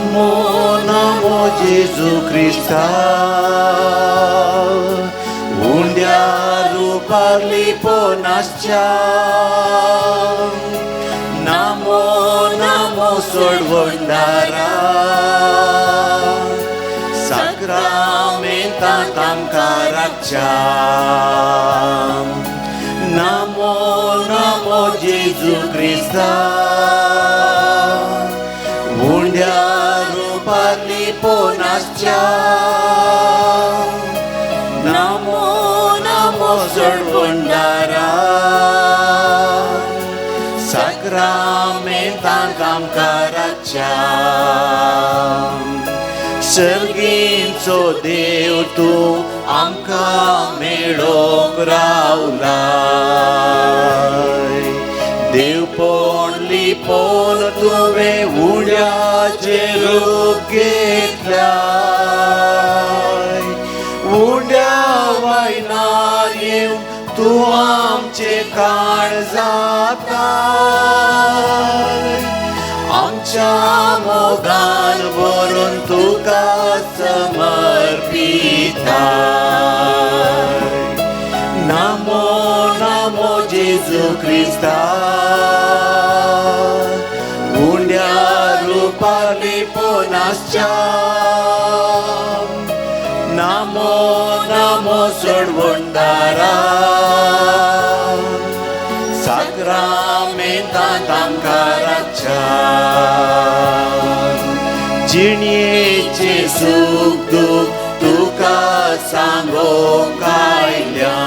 नमो नमो जेजू क्रिस्ता उंड्या रुपार लिपोवन आसच्या नमो नमो सोडवणदारा साक्रामेंतांत आमकां राखच्या नमो नमो जेजू क्रिस्ता उंड्या रुपार लिपोवन आसच्या नमो नमो सोडवणदारा साक्रामेंतांत आमकां राखच्या सर्गींचो देव तूं आमकां मेळोंक रावलाय देवपण लिपोवन तुवें उंड्याचें रूप घेतलाय उंड्या वायनार येवन तूं आमचें काण जाताय आमच्या मोगान भरून तुका समर्पिताय नमो नमो जेजू क्रिस्ता उंड्या रुपार लिपोवन आसच्या नमो नमो सोडवणदारा साक्रामेंतांत आमकां राखच्या जिणयेचें सूख दूख तुका सांगोंक आयल्या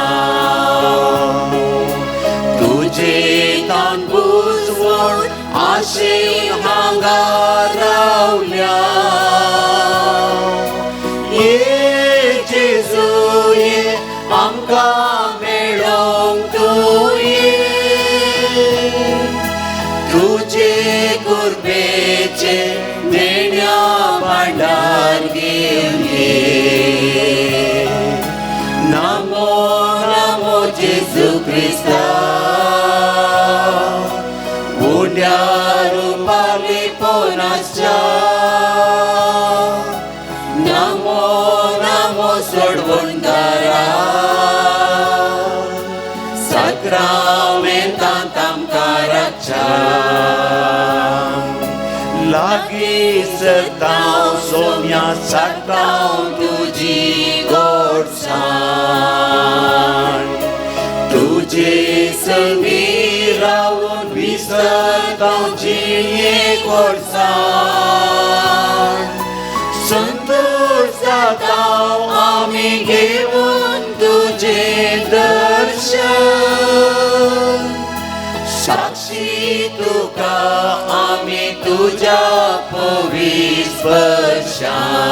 तुजे तान बुजवण आशेन हांगा रावल्या ये जेजू ये आमकां मेळोंक तूं ये तुजे कुर्बेचे देण्या भांडार घेवन ये नमो नमो जेजू क्रिस्ता उंड्या रुपार लिपोवन आसच्या नमो नमो सोडवणदारा साक्रामेंतांत आमकां राखच्या लागीं सरतांव सोम्या चाखतांव तुजी गोडसाण तुजे संगी रावून विसरतांव जिणये गोडसाण संतोष जातांव आमी घेवन तुजें दर्शन साक्षी तुका आमी तुज्या पवित्र स्पर्शान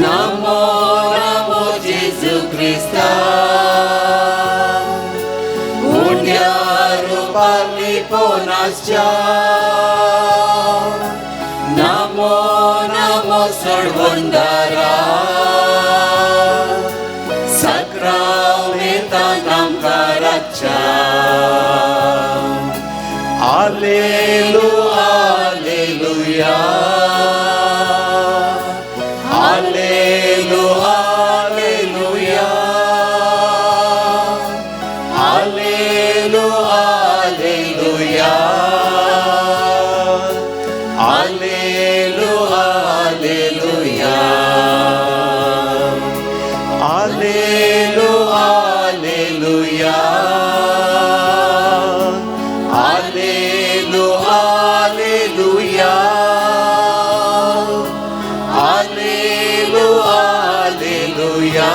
नमो नमो जेजू क्रिस्ता उंड्या रुपार लिपोवन आसच्या नमो नमो सोडवणदारा साक्रामेंतांत आमकां राखच्या आलेलु आलेलुया आलेलु आलेलुया आलेलु आलेलुया आलेलु आलेलुया आलेलु आलेलुया आलेलु आलेलुया आलेलु आलेलुया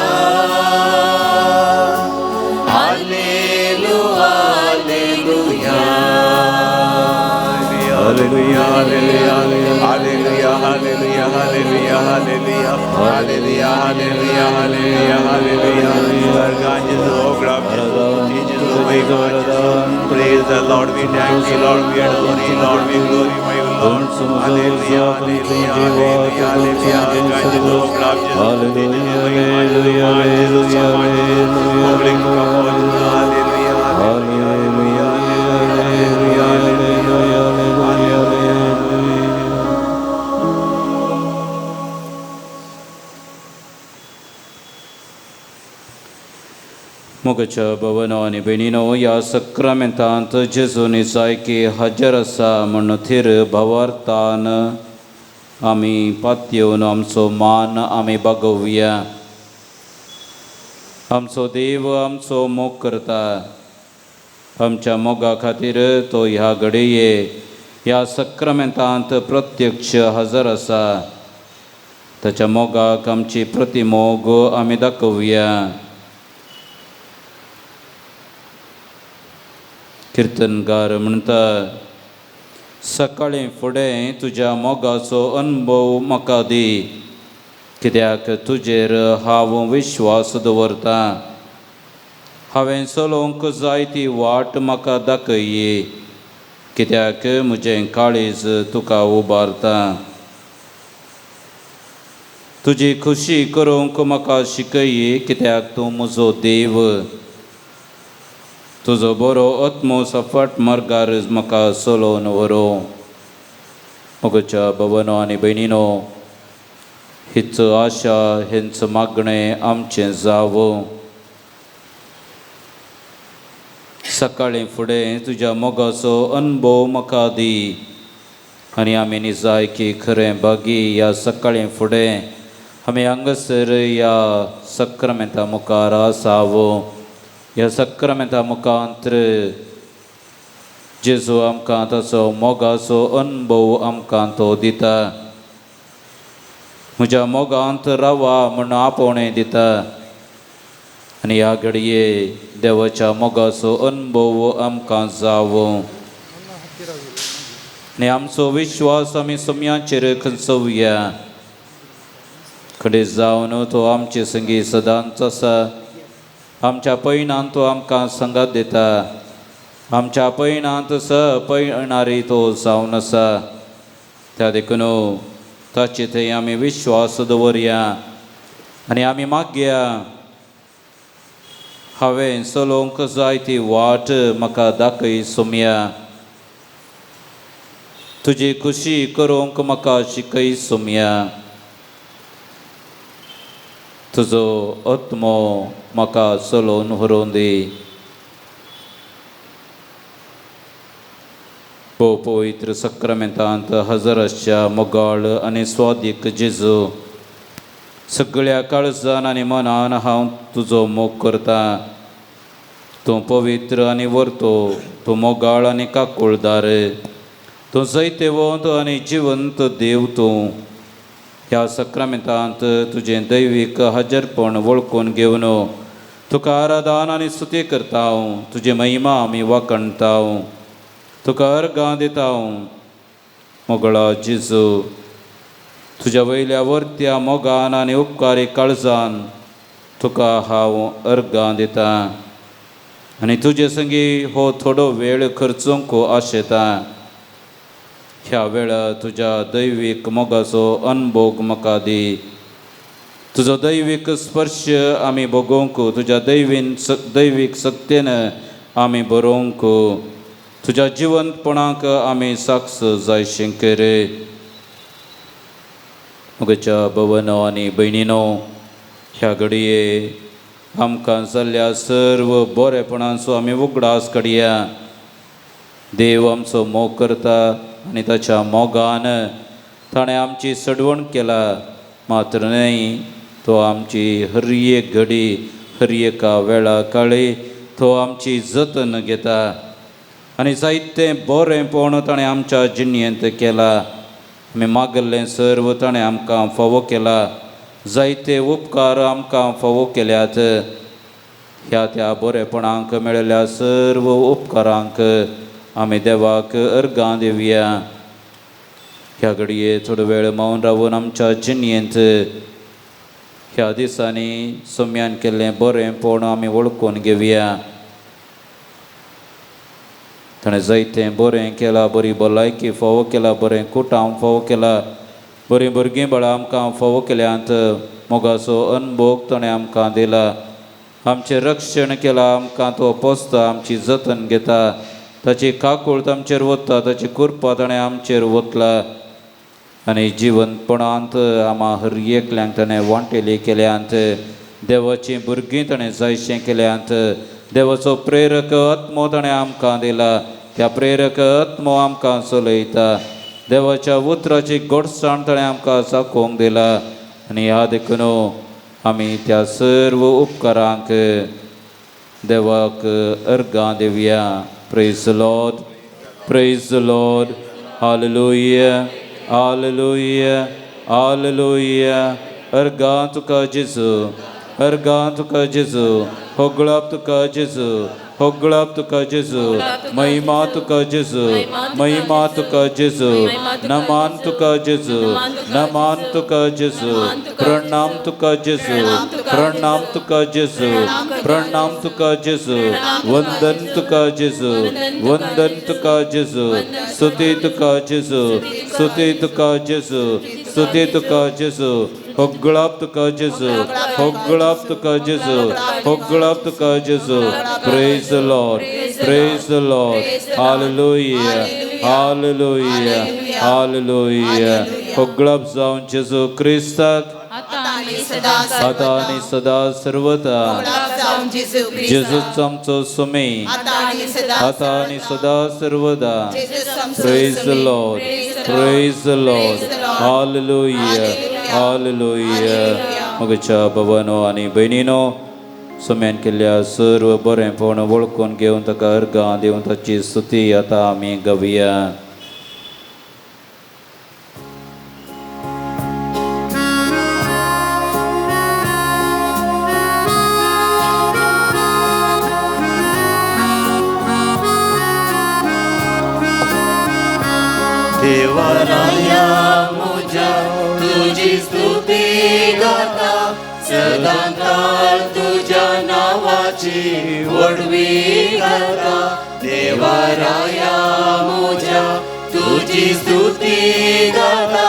आलेलु आलेलुया. Hallelujah, hallelujah, hallelujah, hallelujah, hallelujah, hallelujah, hallelujah, hallelujah, hallelujah, hallelujah. Praise the Lord, we thank you, Lord, we adore you, Lord, we glorify you, Lord. Hallelujah, hallelujah, hallelujah, hallelujah. Hallelujah, hallelujah, hallelujah. मोगाच्या भवनो आनी भयणीनो, ह्या सक्रामेंतांत जेजूनी जायकी हजर आसा म्हूण थीर भावार्थान आमी पातयेवन आमचो मान आमी बागोवया. आमचो देव आमचो मोग करता. आमच्या मोगा खातीर तो ह्या घडये ह्या सक्रामेंतांत प्रत्यक्ष हजर आसा. ताच्या मोगाक आमची प्रतिमोग आमी दाखोवया. किर्तनकार म्हणटा, सकाळीं फुडें तुज्या मोगाचो अनुभव म्हाका दी, कित्याक तुजेर हांव विश्वास दवरतां. हांवें चलोवंक जाय ती वाट म्हाका दाखय, कित्याक म्हजें काळीज तुका उबारता. तुजी खुशी करूंक म्हाका शिकय, कित्याक तूं म्हजो देव. तुजो बरो आत्मो सफाट मार्गार म्हाका चलोवन व्हरूं. मोगाच्या भवनो आनी भयणीनो, हीच आशा हेंच मागणें आमचें जावं. सकाळीं फुडें तुज्या मोगाचो अनुभव म्हाका दी आनी आमी निजाय की खरें भागी ह्या सकाळीं फुडें आमी हांगासर ह्या सक्रामेंता मुखार आसावो. ह्या सक्रामेंता मुखांत्र जेजू आमकां ताचो मोगाचो अनुभव आमकां तो दिता. म्हज्या मोगांत रावा म्हूण आपोवणें दिता आनी ह्या घडये देवाच्या मोगाचो अनुभव आमकां जावो आनी आमचो विश्वास आमी सम्याचेर खंचोवया. खंडीत जावन तो आमचे संगी सदांच आसा. आमच्या पयणांत तो आमकां संगात दिता. आमच्या पयणांत स पयणारी तो जावन आसा. त्या देखून ताचे थंय आमी विश्वास दवरया आनी आमी मागया, हांवें चलोवंक जाय ती वाट म्हाका दाखय सोमया. तुजी खुशी करूंक म्हाका शिकय सोमया. तुजो आत्मो म्हाका चलोवन व्हरूं दी. भोव पवित्र सक्रामेंतांत हजर आसच्या मोगाळ आनी स्वादीक जेजू, सगळ्या काळजान आनी मनान हांव तुजो मोग करतां. तूं पवित्र आनी वर्तो, तूं मोगाळ आनी काकुळदार, तूं जैतेवंत आनी जिवंत देव. तूं ह्या सक्रामेंतांत तुजें दैवीक हजरपण वळखून घेवन तुका आराधन आनी स्तुती करता. तुजी महिमा आमी वाखणता, तुका अर्गां दिता. मोगळा जेजू, तुज्या वयल्या वरत्या मोगान आनी उपकारी काळजान तुका हांव अर्गां दिता आनी तुजे संगी हो थोडो वेळ खर्चूंक आशेता. ह्या वेळार तुज्या दैवीक मोगाचो अनभोग म्हाका दी. तुजो दैवीक स्पर्श आमी भोगोवंक, तुज्या दैवीक शक्तेन आमी बरोवंक, तुज्या जिवंतपणाक आमी साक्ष जायशें कर. म्हज्या भवनो आनी भयणीनो, ह्या घडये आमकां जाल्ल्या सर्व बरेपणाचो आमी उगडास काडया. देव आमचो मोग करता आनी ताच्या मोगान ताणें आमची सडवण केला. मात्र न्हय, तो आमची हर एक घडी, हर एका वेळा काळी तो आमची जतन घेता आनी जायतें बरेंपण ताणें आमच्या जिणेंत केलां. आमी मागल्लें सर्व ताणें आमकां फावो केला. जायते उपकार आमकां फावो केल्यात. ह्या त्या बरेपणांक मेळिल्ल्या सर्व उपकारांक आमी देवाक अर्गां दिवया. ह्या घडये थोडो वेळ मौन रावन आमच्या जिणेंत ह्या दिसांनी सोम्यान केल्लें बरेंपण आमी वळखून घेवया. ताणें जायतें बरें केलां, बरी भलायकी फावो केला, बरें कुटाम फावो केला, बरीं भुरगीं बाळां आमकां फावो केल्यांत. मोगाचो अनभोग ताणें आमकां दिला. आमचें रक्षण केलां, आमकां तो पोसता, आमची जतन घेता. ताची काकूळत आमचेर वता, ताची कृपा ताणें आमचेर वतला आनी जिवंतपणांत आमा हर एकल्यांक ताणें वांटेली केल्यांत. देवाचीं भुरगीं ताणें जायशें केल्यांत. देवाचो प्रेरक आत्मो ताणें आमकां दिला, त्या प्रेरक आत्मो आमकां चलयता. देवाच्या उतराची गोडसाण ताणें आमकां चाखोवंक दिला आनी ह्या देखून आमी त्या सर्व उपकारांक देवाक अर्गां दिवया. Praise Lord, praise Lord, hallelujah, hallelujah, hallelujah. अर्गां तुका जेजू, अर्गां तुका जेजू, होगळाप तुका जेजू, होगळाप तुका जेजू, महिमा तुका जेजू, महिमा तुका जेजू, नमान तुका जेजू, नमान तुका जेजू, प्रणाम तुका जेजू, प्रणाम तुका जेजू, प्रणाम तुका जेजू, वंदन तुका जेजू, वंदन तुका जेजू, स्तुती तुका जेजू, स्तुती तुका जेजू, स्तुती तुका जेजू, होगळाप तुका जेजू, होगळाप तुका जेजू, होगळाप तुका जेजू. Praise the Lord, praise the Lord, hallelujah, hallelujah, hallelujah. होगळाप जावन जेजू क्रिस्ताक आता आनी सदा सर्वता. जेजूच आमचो सुमी आता आनी सदा सर्वदा. Praise the Lord, praise the Lord, hallelujah, hallelujah. मगच्या भवनो आनी भयणीनो, सुम्यान केल्ल्या सर्व बरेंपण वळखून घेवन ताका अर्गां दिवन ताची स्तुती आतां आमी गावया. देवराया म्हज्या तुजी स्तुती गाता, सदांकाळ तुज्या नांवाची व्हडवी गाता. देवराया म्हज्या तुजी स्तुती गाता,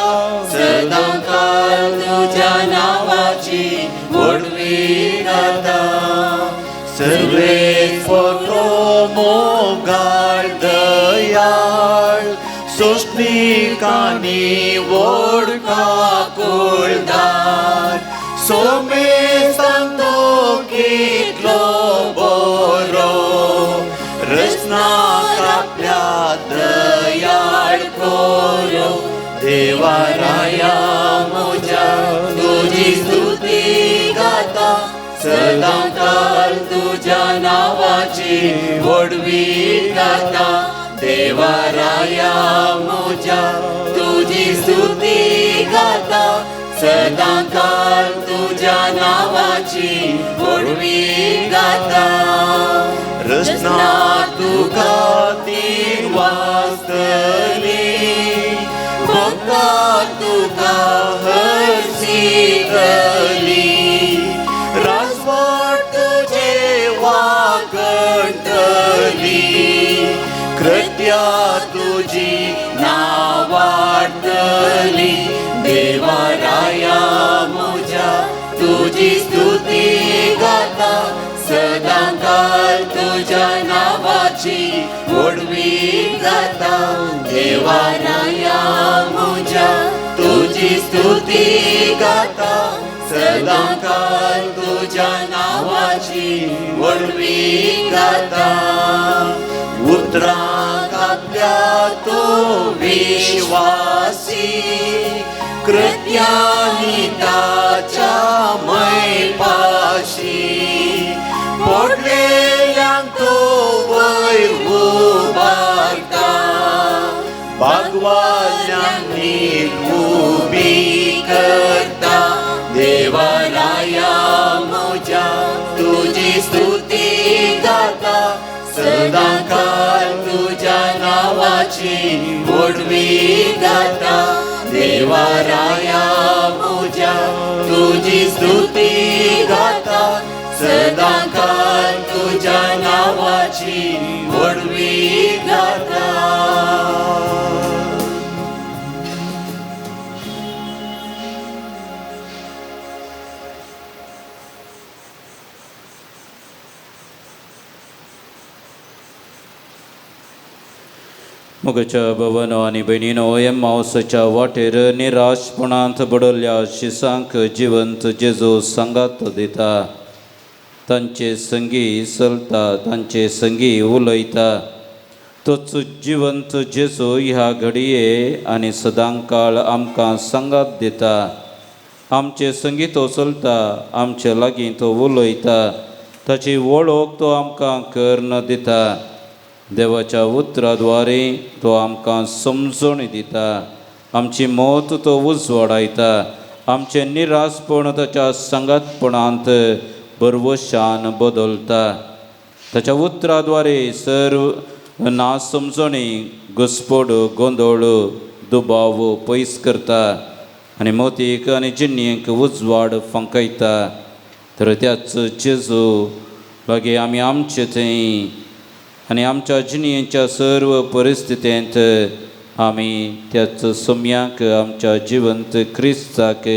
सदांकाळ तुज्या नांवाची व्हडवी गाता. सर्वेस्परो मोगाळ दयाळ, सोंसणिकांनी व्हड काकुळदार, सोमेस्तांक तो कितलो बरो, रचनाक आपल्या दयाळ करो. देवाराया म्हज्या तुजी स्तुती गाता, सदांकाळ तुज्या नांवाची व्हडवी गाता. देवाराया म्हज्या तुजी स्तुती गाता, सदांकाळ तुज्या नांवाची व्हडवी गाता. रचना तुका ती वाचतली, भक्ता तुका हरशितली, राजवट तुजे वागणटली, कृत्या तुजी नावाडटली. देवाराया म्हज्या तुजी स्तुती गाता, सदांकाळ तुज्या नांवाची व्हडवी गाता. देवाराया म्हज्या तुजी स्तुती गाता, सदांकाळ तुज्या नांवाची व्हडवी गाता. उतरांक आपल्या तो विश्वासी, कृत्यांनी ताच्या मैपाशी, पडलेल्यांक तो वयर उबारता, बागवाल्यांनी उबी करता. देवाराया म्हज्या तुजी स्तुती गाता, सदांकाळ तुज्या नांवाची व्हडवी गाता. देवाराया म्हज्या तुजी स्तुती गाता, सदांकाळ तुज्या नांवाची व्हडवी गाता. मोगाच्या भवनो आनी भयणीनो, एम्मावसाच्या वाटेर निराशपणांत बडवल्ल्या शिसांक जिवंत जेजू सांगात दिता, तांचे संगी चलता, तांचे संगी उलयता. तोच जिवंत जेजू ह्या घडये आनी सदांकाळ आमकां सांगात दिता. आमचे संगी तो चलता, आमचे लागीं तो उलयता, ताची वळख तो आमकां करून दिता. देवाच्या उतराद्वारे तो आमकां समजणी दिता, आमची मत तो उजवाडायता, आमचें निरासपण ताच्या सांगातपणांत बरवशान बदलता. ताच्या उतराद्वारे सर्व ना समजणी, घुस्पड, गोंदळ, दुबाव पयस करता आनी मोतीक आनी जिणेक उजवाड फांकयता. तर त्याच जेजू लागीं आमी आमचे थंय आनी आमच्या जिणेच्या सर्व परिस्थितींत आमी त्याच सम्याक, आमच्या जिवंत क्रिस्ताक,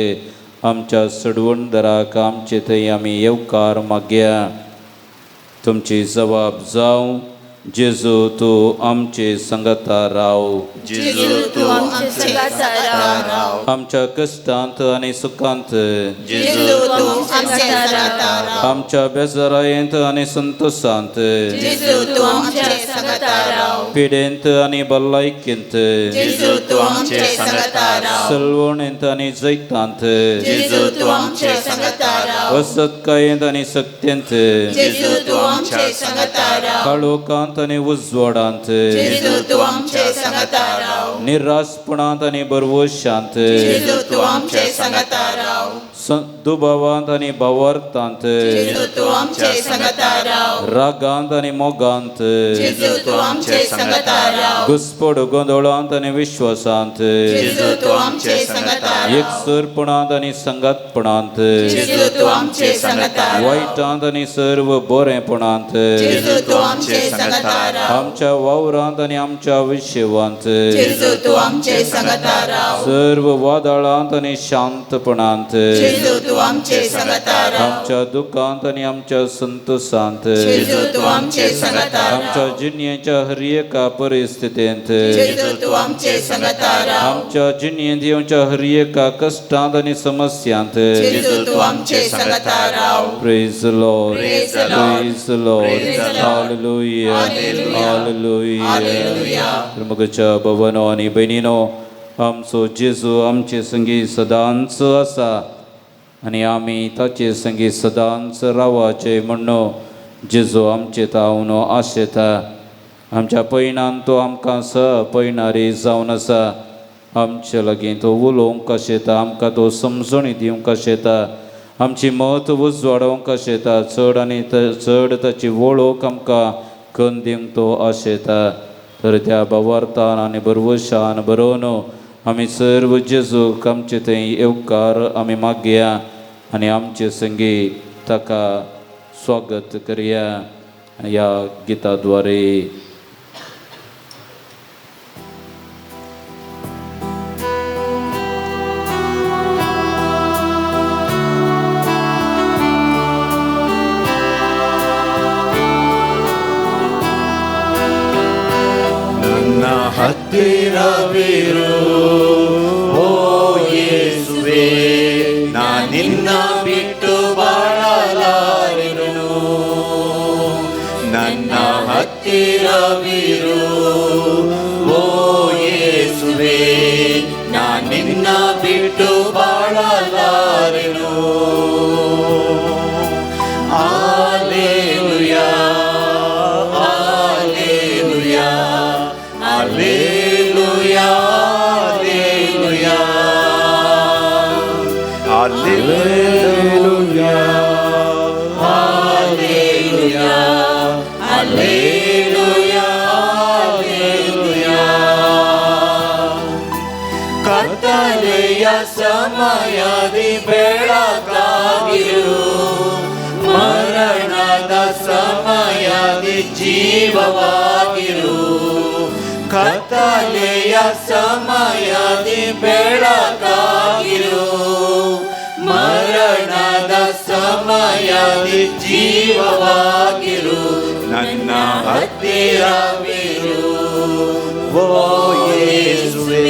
आमच्या सडवणदाराक आमचे थंय आमी येवकार मागया. तुमची जबाब जावं, जेजू तूं आमचे संगता राव. जेजू तूं आमचे सांगाता राव. आमच्या कश्टांत आनी सुखांत, जेजू तूं आमचे सांगाता राव. आमच्या बेजारायेंत आनी संतोशांत, जेजू तूं आमचे सांगाता राव. पिडेंत आनी भलायकेंत, जेजू तूं आमचे सांगाता राव. सलवणेंत आनी जैतांत, जेजू तूं आमचे सांगाता राव. वसतकायेंत आनी सक्तेंत, जेजू तूं आमचे सांगाता राव. काळोखांत आनी उजवाडांत, जेजू तूं आमचे सांगाता राव. निराशपणांत आनी बरवशांत, जेजू तूं आमचे सांगाता राव. दुबावांत आनी भावार्थांत, जेजू तूं आमचे सांगाता राव. रागांत आनी मोगांत, जेजू तूं आमचे सांगाता राव. घुस्पड गोंदळांत आनी विश्वासांत, जेजू तूं आमचे सांगाता राव. एकसरपणांत आनी संगातपणांत, जेजू तूं आमचे सांगाता राव. वायटांत आनी सर्व बरेपणांत, जेजू तूं आमचे सांगाता राव. आमच्या वावरांत आनी आमच्या विशेवांत, जेजू तूं आमचे सांगाता राव. सर्व वादळांत आनी शांतपणांत, जेजू तूं आमचे सांगाता राव. आमच्या दुखांत आनी आमच्या संतोशांत, जेजू तूं आमचे सांगाता राव. आमच्या जिणेच्या हर एका परिस्थितींत, जेजू तूं आमचे सांगाता राव. आमच्या जिणेंत येवच्या हर एका कश्टांत आनी समस्यांत, जेजू तूं आमचे सांगाता राव. Praise the Lord. Praise the Lord. Praise the Lord. Praise the Lord. Hallelujah. Hallelujah. Hallelujah. Hallelujah. मोगाच्या भवनो आनी भयणीनो, आमचो जेजू आमचे संगी सदांच आसा आनी आमी ताचे संगी सदांच रावाचे म्हण्ण जेजू आमचे तावन आशेता. आमच्या पयणान तो आमकां स पयणारी जावन आसा. आमचे लागीं तो उलोवंक आशेता, आमकां तो समजणी दिवंक आशेता, आमची मत उजवाडोवंक आशेता, चड आनी चड ताची वळख आमकां करून दिवंक तो आशेता. तर त्या भावार्थान आनी बरवशान बरोवन आमी सर्व जेजूक आमचे थंय येवकार आमी मागया आनी आमचे संगी ताका स्वागत करया ह्या गिताद्वारे. ನನ್ನ ಹತ್ತಿರವಿರು ಓ ಯೇಸುವೆ, ನಾ ನಿನ್ನ ಬಿಟ್ಟು ಬಾಳಲಾರೆನು. ನನ್ನ ಹತ್ತಿರವಿರು ಓ ಯೇಸುವೆ, ನಾ ನಿನ್ನ ಬಿಟ್ಟು ಬಾಳಲಾರೆನು. Alleluia, alleluia, alleluia, alleluia, alleluia, alleluia, alleluia, alleluia. ಕತ್ತಲೆಯ ಸಮಯದಿ ಬೆಳಕಾಗಿರು, ಮರಣದ ಸಮಯದಿ ಜೀವವಾಗಿರು. ಕತ್ತಲೆಯ ಸಮಯದಿ ಬೆಳಕಾಗಿರು, ಮರಣದ ಸಮಯದಿ ಜೀವವಾಗಿರು. ನನ್ನ ಹತ್ತಿರವಿರು ಓ ಯೇಸುವೆ,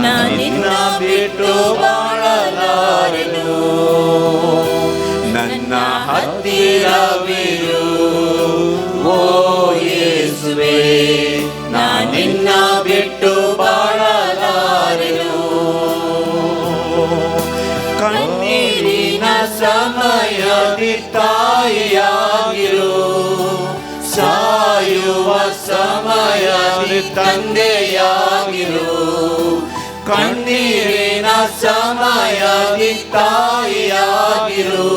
ನಾ ನಿನ್ನ ಬಿಟ್ಟು ಬಾಳಲಾರೆನು. ನನ್ನ ಹತ್ತಿರವಿರು ಓ ಯೇಸುವೆ, ನಾ ನಿನ್ನ ಬಿಟ್ಟು ಬಾಳಲಾರೆನು. ಕಣ್ಣೀರಿನ ಸಮಯದಿ ತಾಯಿಯಾಗಿರು, ಸಾಯುವ ಸಮಯದಿ ತಂದೆಯಾಗಿರು. ಕಣ್ಣೀರಿನ ಸಮಯದಿ ತಾಯಿಯಾಗಿರು,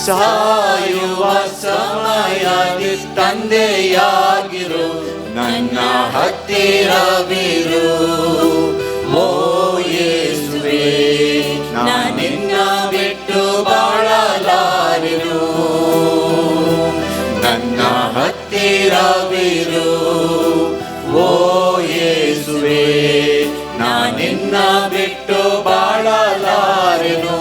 ಸಾಯುವ ಸಮಯದಿ ತಂದೆಯಾಗಿರು. ನನ್ನ ಹತ್ತಿರವಿರು ಓ ಯೇಸುವೆ, ನಾ ನಿನ್ನ ಬಿಟ್ಟು ಬಾಳಲಾರೆನು. ನನ್ನ ಹತ್ತಿರವಿರು ಓ ಯೇಸುವೆ, ನಾ ನಿನ್ನ ಬಿಟ್ಟು ಬಾಳಲಾರೆನು.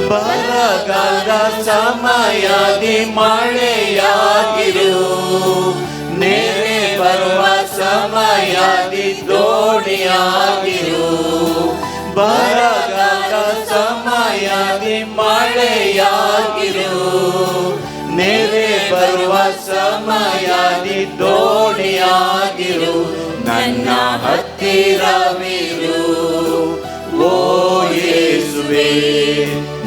ಬರಗಾಲ ಸಮಯದಿ ಮಳೆಯಾಗಿರು, ನೆರೆ ಬರುವ ಸಮಯದಿ ದೋಣಿಯಾಗಿರು. ಬರಗಾಲ ಸಮಯದಿ ಮಳೆಯಾಗಿರು, ನೆರೆ ಬರುವ ಸಮಯದಿ ದೋಣಿಯಾಗಿರು. ನನ್ನ ಹತ್ತಿರವಿರು ಓ ಯೇಸುವೆ,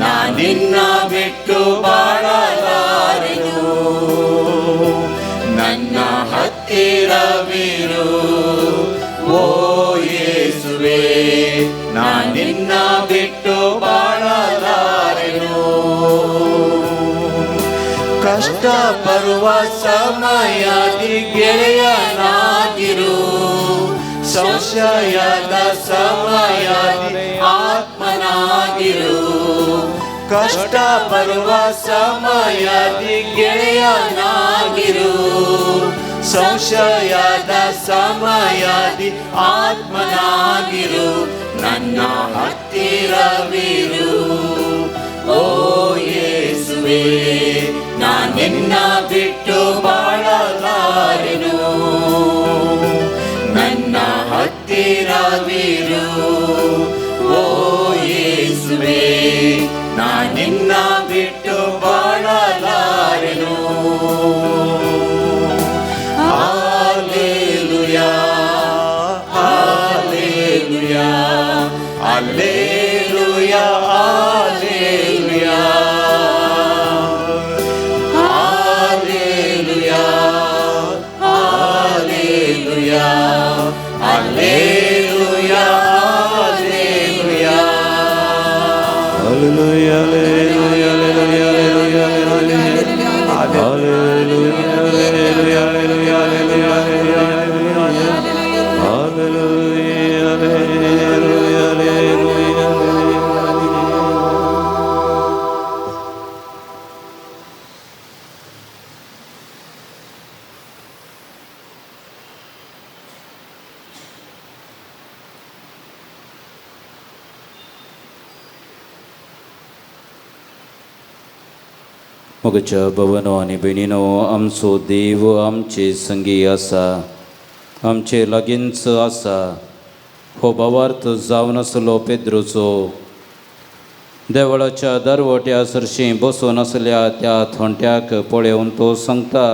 ನಾ ನಿನ್ನ ಬಿಟ್ಟು ಬಾಳಲಾರೆನು. ನನ್ನ ಹತ್ತಿರವಿರು ಓ ಯೇಸುವೆ, ನಾ ನಿನ್ನ ಬಿಟ್ಟು ಬಾಳಲಾರೆನು. ಕಷ್ಟ ಬರುವ ಸಮಯದಿ ಗೆಳೆಯನಾಗಿರು, ಸಂಶಯದ ಸಮಯದಿ ಆತ್ಮನಾಗಿರು. ಕಷ್ಟ ಬರುವ ಸಮಯದಿ ಗೆಳೆಯನಾಗಿರು, ಸಂಶಯದ ಸಮಯದಿ ಆತ್ಮನಾಗಿರು. ನನ್ನ ಹತ್ತಿರವಿರು ಓ ಯೇಸುವೆ, ನಾ ನಿನ್ನ ಬಿಟ್ಟು ಬಾಳಲಾರೆನು. ನನ್ನ ಹತ್ತಿರವಿರು ಓ ಯೇಸುವೆ, ನಾ ನಿನ್ನ ಬಿಟ್ಟು ಬಾಳಲಾರೆನು. Hallelujah, hallelujah, hallelujah, hallelujah, hallelujah, hallelujah, hallelujah, hallelujah. Hallelujah, hallelujah, hallelujah, hallelujah, hallelujah, hallelujah, hallelujah, hallelujah, hallelujah, hallelujah, hallelujah. मोगाच्या भवनो आनी भयणीनो, आमचो देव आमचे संगी आसा, आमचे लागींच आसा. हो भावार्थ जावन आसलो पेद्रोचो. देवळाच्या दरवट्या सरशीं बसून आसल्या त्या थोंट्याक पळोवन तो सांगता,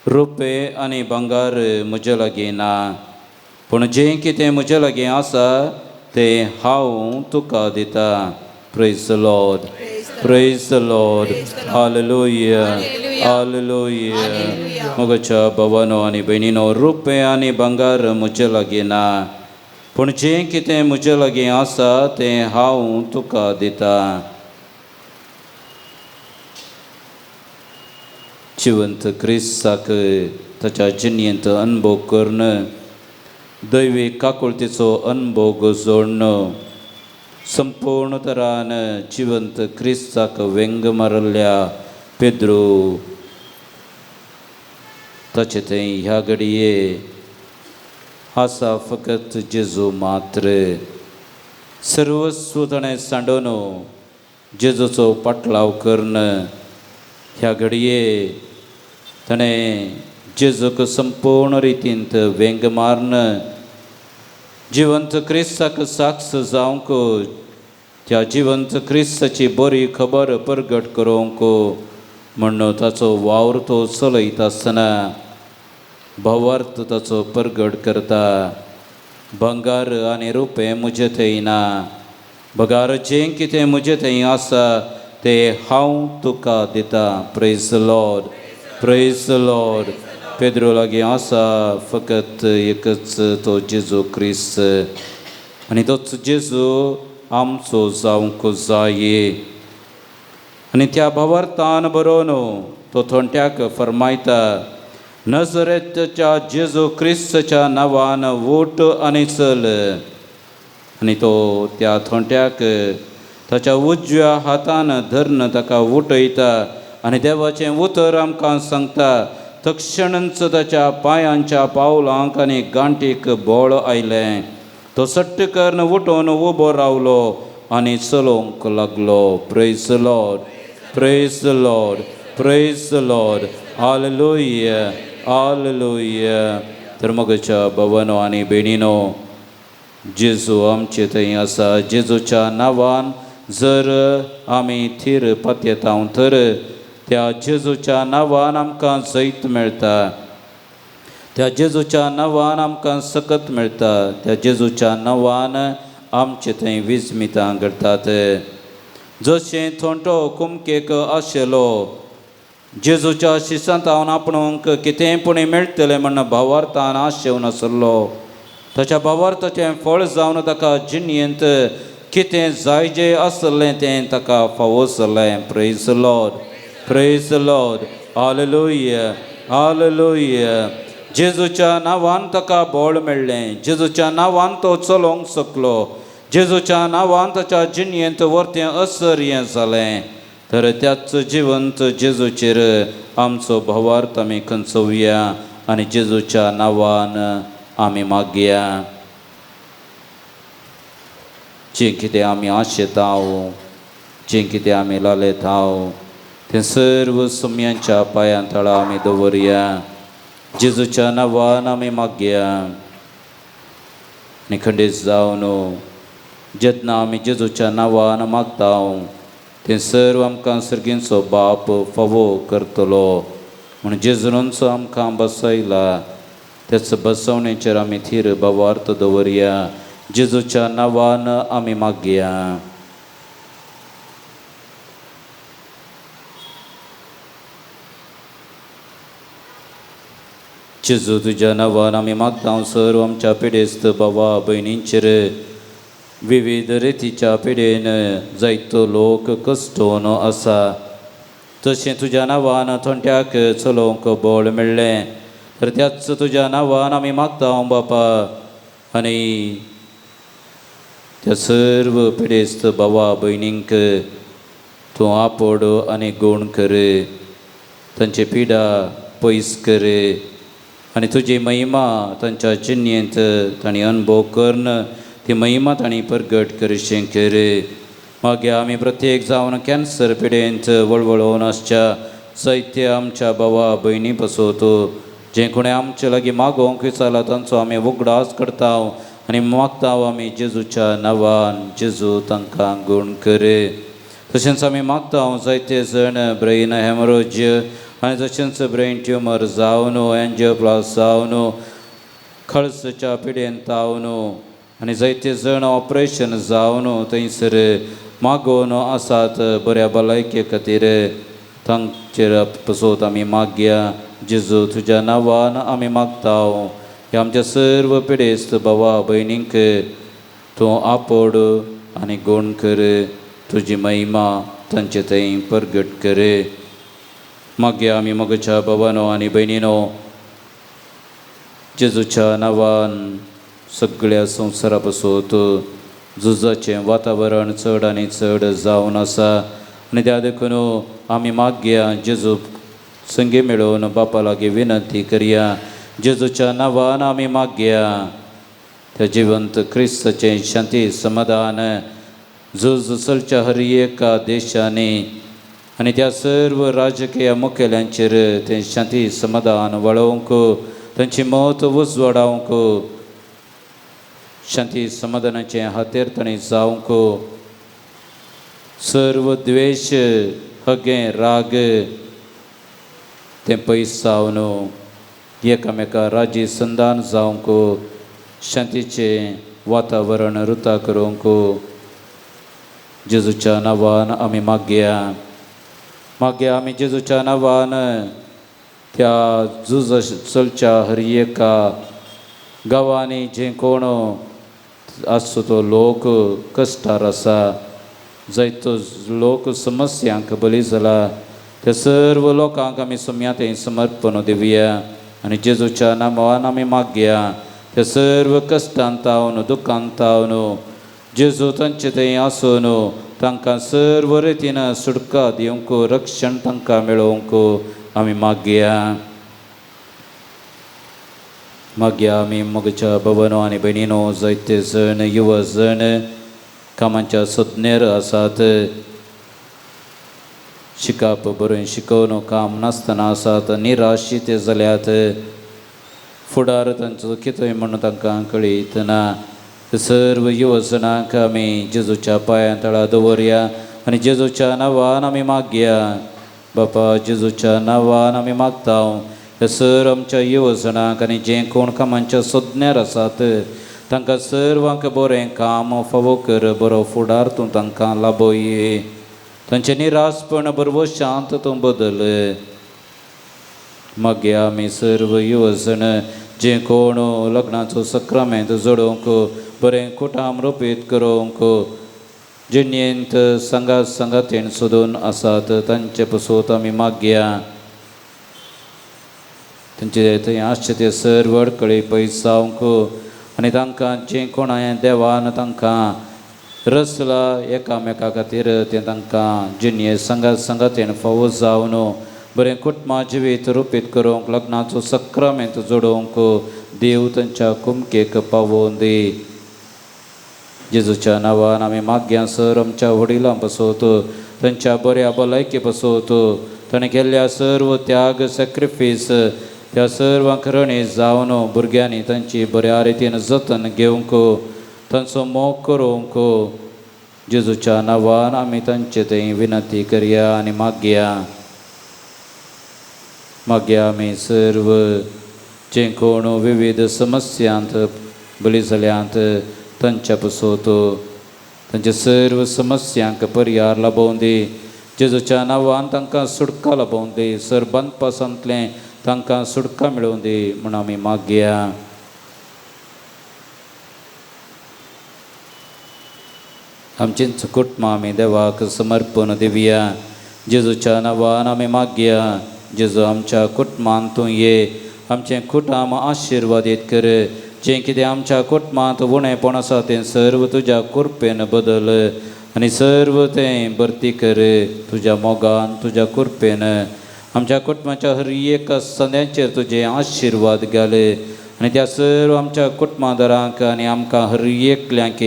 रुपें आनी भांगर म्हजे लागीं ना, पूण जें कितें म्हजे लागीं आसा तें हांव तुका दिता. Praise the Lord. Praise the Lord. Hallelujah. Hallelujah. मोगाच्या भवानो आनी भयणीनो, रुपें आनी भांगर म्हजे लागीं ना, पूण जें कितें म्हजे लागीं आसा तें हांव तुका दिता. जिवंत क्रिस्ताक ताच्या जिणेंत अनुभव करून दैवी काकुळतीचो अनुभव जोडण संपूर्ण तरान जिवंत क्रिस्ताक व्यंग मारल्या पेद्रू ताचे थंय ह्या घडये आसा फकत जेजू मात्र. सर्वस्व ताणें सांडोन जेजूचो पाटलाव करून ह्या घडये ताणें जेजूक संपूर्ण रितींत वेंग मारून जिवंत क्रिस्ताक साक्ष जावंक, त्या जिवंत क्रिस्ताची बरी खबर परगट करूंक म्हण्ण ताचो वावर तो चलयता आसतना भावार्थ ताचो परगट करता। भांगार आनी रुपें म्हजे थंय ना, बगार जें कितें म्हजे थंय आसा तें हांव तुका दितां। Praise the Lord, praise the Lord. Pedro लागीं आसा फकत एकच तो जेजू क्रिस्त आनी तोच जेजू आमचो जावंक जाय। आनी त्या भावार्थान बरोवन तो थोंट्याक फरमायता, नजरेच्या जेजू क्रिस्ताच्या नांवान वोट आनी चल। आनी तो त्या थोंट्याक ताच्या उजव्या हातान धरून ताका उठयता आनी देवाचें उतर आमकां सांगता, तक्षणच ताच्या पांयांच्या पावलांक आनी गांठीक बळ आयलें। तो सट्ट करून उठून उबो रावलो आनी चलोवंक लागलो। Praise the Lord, praise the Lord, praise the Lord. Hallelujah, hallelujah. तर मगच्या भवनो आनी भयणीनो, जेजू आमचे थंय आसा। जेजूच्या नांवान जर आमी थीर पातयेता तर त्या जेजूच्या नांवान आमकां जैत मेळटा, त्या जेजूच्या नांवान आमकां सकत मेळटा, त्या जेजूच्या नांवान आमचे थंय विस्मितां घडटात। जशें थोंटो कुमकेक आशिल्लो जेजूच्या शिसांत आपणूंक कितेंय पूण मेळटलें म्हण भावार्थान आशेवन आसलो, ताच्या भावार्थाचें फळ जावन ताका जिणेंत कितें जाय जें आसलें तें ताका फावो जालें। Praise the Lord, praise the Lord. Hallelujah, hallelujah. जेजूच्या नांवान ताका बळ मेळ्ळें, जेजूच्या नांवान तो चलोवंक शकलो, जेजूच्या नांवान ताच्या जिणेंत वर्तें असर्य जालें। तर त्याच जिवंत जेजूचेर आमचो भावार्थ आमी खंचोवया आनी जेजूच्या नांवान आमी मागया। जें कितें आमी आशेता, जें कितें आमी लालेता तें सर्व सुम्यांच्या पांयां तळा आमी दवरया। जेजूच्या नांवान आमी मागया। आनी खंडीत जावन जेन्ना आमी जेजूच्या नांवान मागता तें सर्व आमकां सर्गींचो बाप फावो करतलो म्हूण जेजूनच आमकां बसयला। त्याच बसवणेचेर आमी थीर भावार्थ दवरया। जेजूच्या नांवान आमी मागया। जेजू तुज्या नांवान आमी मागता सर्व आमच्या पिडेस्त भावा भयणींचेर विविध रितीच्या पिडेन जायतो लोक कश्टोवन आसा, तशें तुज्या नांवान थोंट्याक चलोवंक बळ मेळ्ळें तर त्याच तुज्या नांवान आमी मागता बापा आनी त्या सर्व पिडेस्त भावा भयणींक तूं आपोड आनी गूण कर, तांची पिडा पयस कर आनी तुजी महिमा तांच्या जिणेंत तांणी अनुभव करून ती महिमा तांणी परगट करशें कर। मागीर आमी प्रत्येक जावन कॅन्सर पिडेंत वळवळोवन आसच्या जायते आमच्या भावा भयणी पसोत जें कोणें आमचे लागीं मागोवंक विचारला तांचो आमी उगडास करता आनी मागता आमी जेजूच्या नांवान जेजू तांकां गूण कर। तशेंच आमी मागता जायते जण ब्रेन हेमरोज आनी तशेंच ब्रेन ट्युमर जावन एन्जियोप्लास जावन खळसच्या पिडेन तावन आनी जायते जण ऑपरेशन जावन थंयसर मागोवन आसात बऱ्या भलायके खातीर तांचेर पसोत आमी मागया। जेजू तुज्या नांवान आमी मागता ह्या आमच्या सर्व पिडेस्त भावा भयणींक तूं आपोड आनी गूण कर, तुजी महिमा तांचे थंय परगट कर। मागीर आमी मगच्या भावानो आनी भयणीनो जेजूच्या नांवान सगळ्या संवसारा पसोत झुजाचें वातावरण चड आनी चड जावन आसा आनी त्या देखून आमी मागया जेजू संगी मेळोवन बापा लागीं विनंती करया। जेजूच्या नांवान आमी मागया त्या जिवंत क्रिस्ताचें शांती समाधान झूज चलच्या हर एका देशांनी आनी त्या सर्व राजकीय मुखेल्यांचेर तें शांती समाधान वळोवंक, तांची मत उजवाडावंक, शांती समाधानाचें हातेर तांणी जावंक, सर्व द्वेश हगें राग तें पयस जावन एकामेका राजी संदान जावंक, शांतीचें वातावरण रुता करूंक जेजूच्या नांवान आमी मागया. मागया आमी जेजूच्या नांवान त्या झूज चलच्या हर एका गांवांनी जे कोण आसचो तो लोक कश्टार आसा, जायतो लोक समस्यांक बली जाला, त्या सर्व लोकांक आमी सोम्या तें समर्पण दिवया आनी जेजूच्या नांवान आमी मागया त्या सर्व कश्टांत तावन दुख्खांत तावन जेजू तांचे थंय आसून तांकां सर्व रितीन सुटका दिवंक, रक्षण तांकां मेळोवंक आमी मागया. मागया आमी मोगच्या भवनो आनी भयणीनो, जायते जण युवा जण कामाच्या सोदनेर आसात, शिकप बरें शिकोवन काम नासतना आसात, निराशी ते जाल्यात, फुडार तांचो कितें म्हणून तांकां कळीत ना. सर्व युवजणांक आमी जेजूच्या पांयां तळा दवरया आनी जेजूच्या नांवान आमी मागया. बापा जेजूच्या नांवान आमी मागता ह्या सर आमच्या युवजणांक आनी जे कोण कामांच्या सोदण्यार आसात तांकां सर्वांक बरें काम फावो कर, बरो फुडार तूं तांकां लाबय, तांचें निरासपण बरोबर शांत तूं बदल. मागीर आमी सर्व युवजण जे कोण लग्नाचो सक्रामेंत जोडोवंक, बरें कुटाम रोपीत करूंक जिणेंत सांगात सांगातीन सोदून आसात तांचे पसून आमी मागया. तांचे थंय आसचे ते सर्व अडकळी पयस जावंक आनी तांकां जें कोणाय देवान तांकां रसला एकामेका खातीर तें तांकां जिणें सांगात सांगातीन फावो जावन बरें कुटुंबा जिवीत रुपीत करूंक, लग्नाचो सक्रामेंत जोडोवंक देव तांच्या कुमकेक पावोवन दी. जेजूच्या नांवान आमी मागया सर आमच्या वडिलां पसोत, तांच्या बऱ्या भलायके पसोत, ताणें केल्ल्या सर्व त्याग सॅक्रिफीस त्या सर्वांक रणी जावन भुरग्यांनी तांची बऱ्या रितीन जतन घेवंक, तांचो मोग करूंक जेजूच्या नांवान आमी तांचे थंय विनंती करया आनी मागया. मागया आमी सर्व जे कोण विविध समस्यांत बली जाल्यात तांच्या पसोत तांच्या सर्व समस्यांक पर्यार लाबोवन दी. जेजूच्या नांवान तांकां सुटका लाबोवन दी, सर बांदपासांतलें तांकां सुटका मेळोवन दी म्हूण आमी मागया. आमचेंच कुटुंबां आमी देवाक समर्पण दिवया. जेजूच्या नांवान आमी मागया. जेजू आमच्या कुटुंबांत तूं ये, आमचें कुटुंब आशिर्वादीत कर, जें कितें आमच्या कुटुंबांत उणेपण आसा तें सर्व तुज्या कृपेन बदल आनी सर्व तें भरती कर तुज्या मोगान तुज्या कृपेन. आमच्या कुटुंबाच्या हर एका संद्यांचेर तुजे आशिर्वाद घाले आनी त्या सर्व आमच्या कुटुंबादारांक आनी आमकां हर एकल्यांक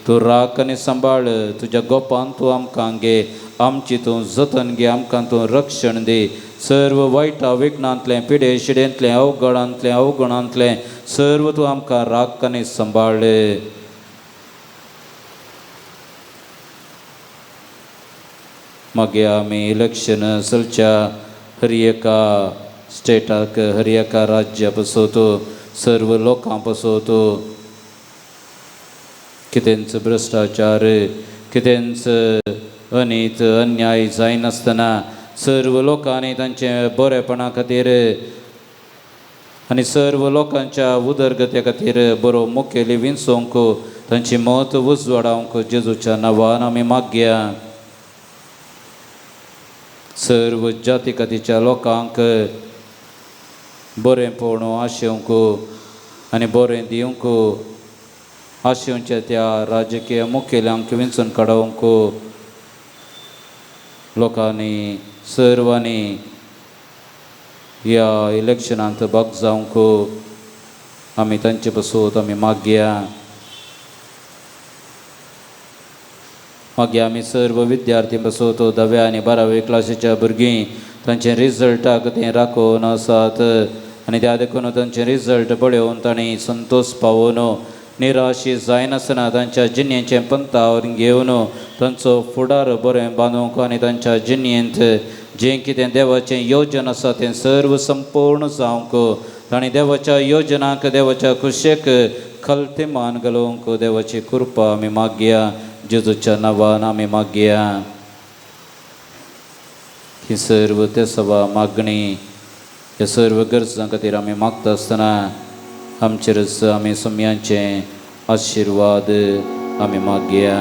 तूं राख आनी सांबाळ. तुज्या गोपान तूं आमकां घे, आमची तूं जतन घे, आमकां तूं रक्षण दी. सर्व वायटा विघ्नांतलें, पिडे शिडेंतलें, अवघडांतलें, अवगुणांतलें सर्व तूं आमकां राख आनी सांबाळ. मागीर आमी इलेक्शन चलच्या हर एका स्टेटाक, हर एका राज्या पसोत, सर्व लोकां पसोत कितेंच भ्रश्टाचार, कितेंच अनीत अन्याय जायनासतना सर्व लोकांनी तांचे बरेपणा खातीर आनी सर्व लोकांच्या उदरगते खातीर बरो मुखेली विंचोवंक, तांची मत उजवाडावंक जेजूच्या नांवान आमी मागया. सर्व जाती कातीच्या लोकांक बरें पळोवन आशेवंक आनी बरें दिवंक आशेवच्या त्या राजकीय मुखेल्यांक विंचून काडोवंक लोकांनी सर्वांनी ह्या इलेक्शनांत भाग जावंक आमी तांचे पसून आमी मागया. मागीर आमी सर्व विद्यार्थी बसोत धाव्या आनी बारावे क्लासीच्या भुरगीं तांचे रिजल्टाक तें राखून आसात आनी त्या देखून तांचे रिजल्ट पळोवन तांणी संतोश पावोवन निराशी जायनासतना तांच्या जिणेचें पंथावर घेवन तांचो फुडार बरें बांदूंक आनी तांच्या जिणेंत जें कितें देवाचें योजन आसा तें सर्व संपूर्ण जावंक तांणी देवाच्या योजनाक देवाच्या खुशेक खलते मान घालूंक देवाची कृपा आमी मागया जेजूच्या नांवान आमी मागया. ही सर्व ते सभा मागणी ह्या सर्व गरजां खातीर आमी मागता आसतना आमचेरच आमी सम्यांचे आशिर्वाद आमी मागया.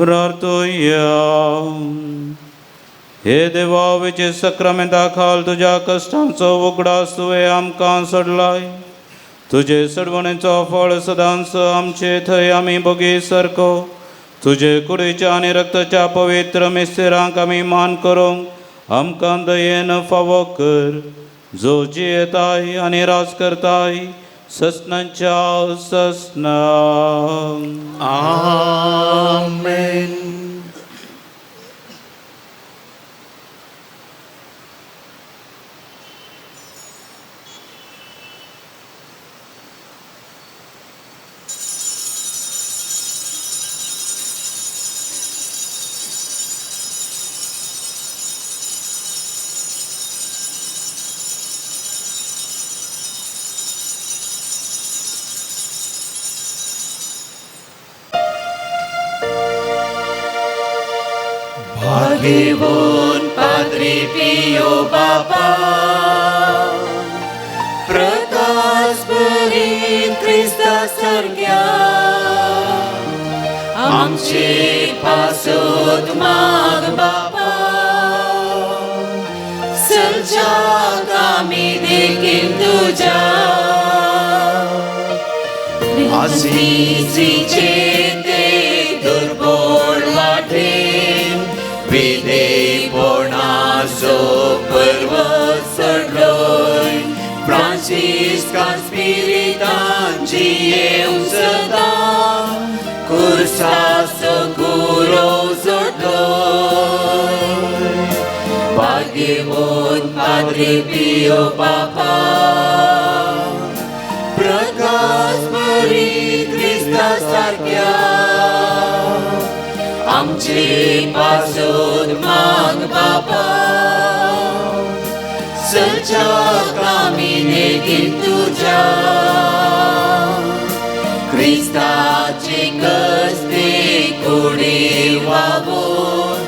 प्रार्थोया. हे देवा विचे सक्रामेंता खाल तुज्या कश्टांचो उगडास तुवें आमकां सोडलाय. तुजे सडवणेचो फळ सदांच आमचे थंय आमी बोगी सारको तुजे कुडीच्या आनी रक्ताच्या पवित्र मिस्तेरांक आमी मान करूंक आमकां दयेन फावो कर, जो जियेताय आनी राज करताय ससनांच्या ससना. आमेन. Bhagivon Padre Pio Bapa, Prakas Berin Krista Sargya, Amche Pasut Mag Bapa, Salja Kami Dekin Tuja, Asisi Chete Durbol Vatin, विधेयपणाचो पर्व सडलोय फ्रांसिस्कान स्पिरितान जियेवंक सदां कुर्साचो गुरो जोडलोय. भाग्यवंत पाद्रे पियो बापा, प्रकाश बरी क्रिस्ता सारक्या आमचे पासून माग बापा, सज्जाक आमी नेगीन तुज्या क्रिस्ताचे कस्ते कुडी वावून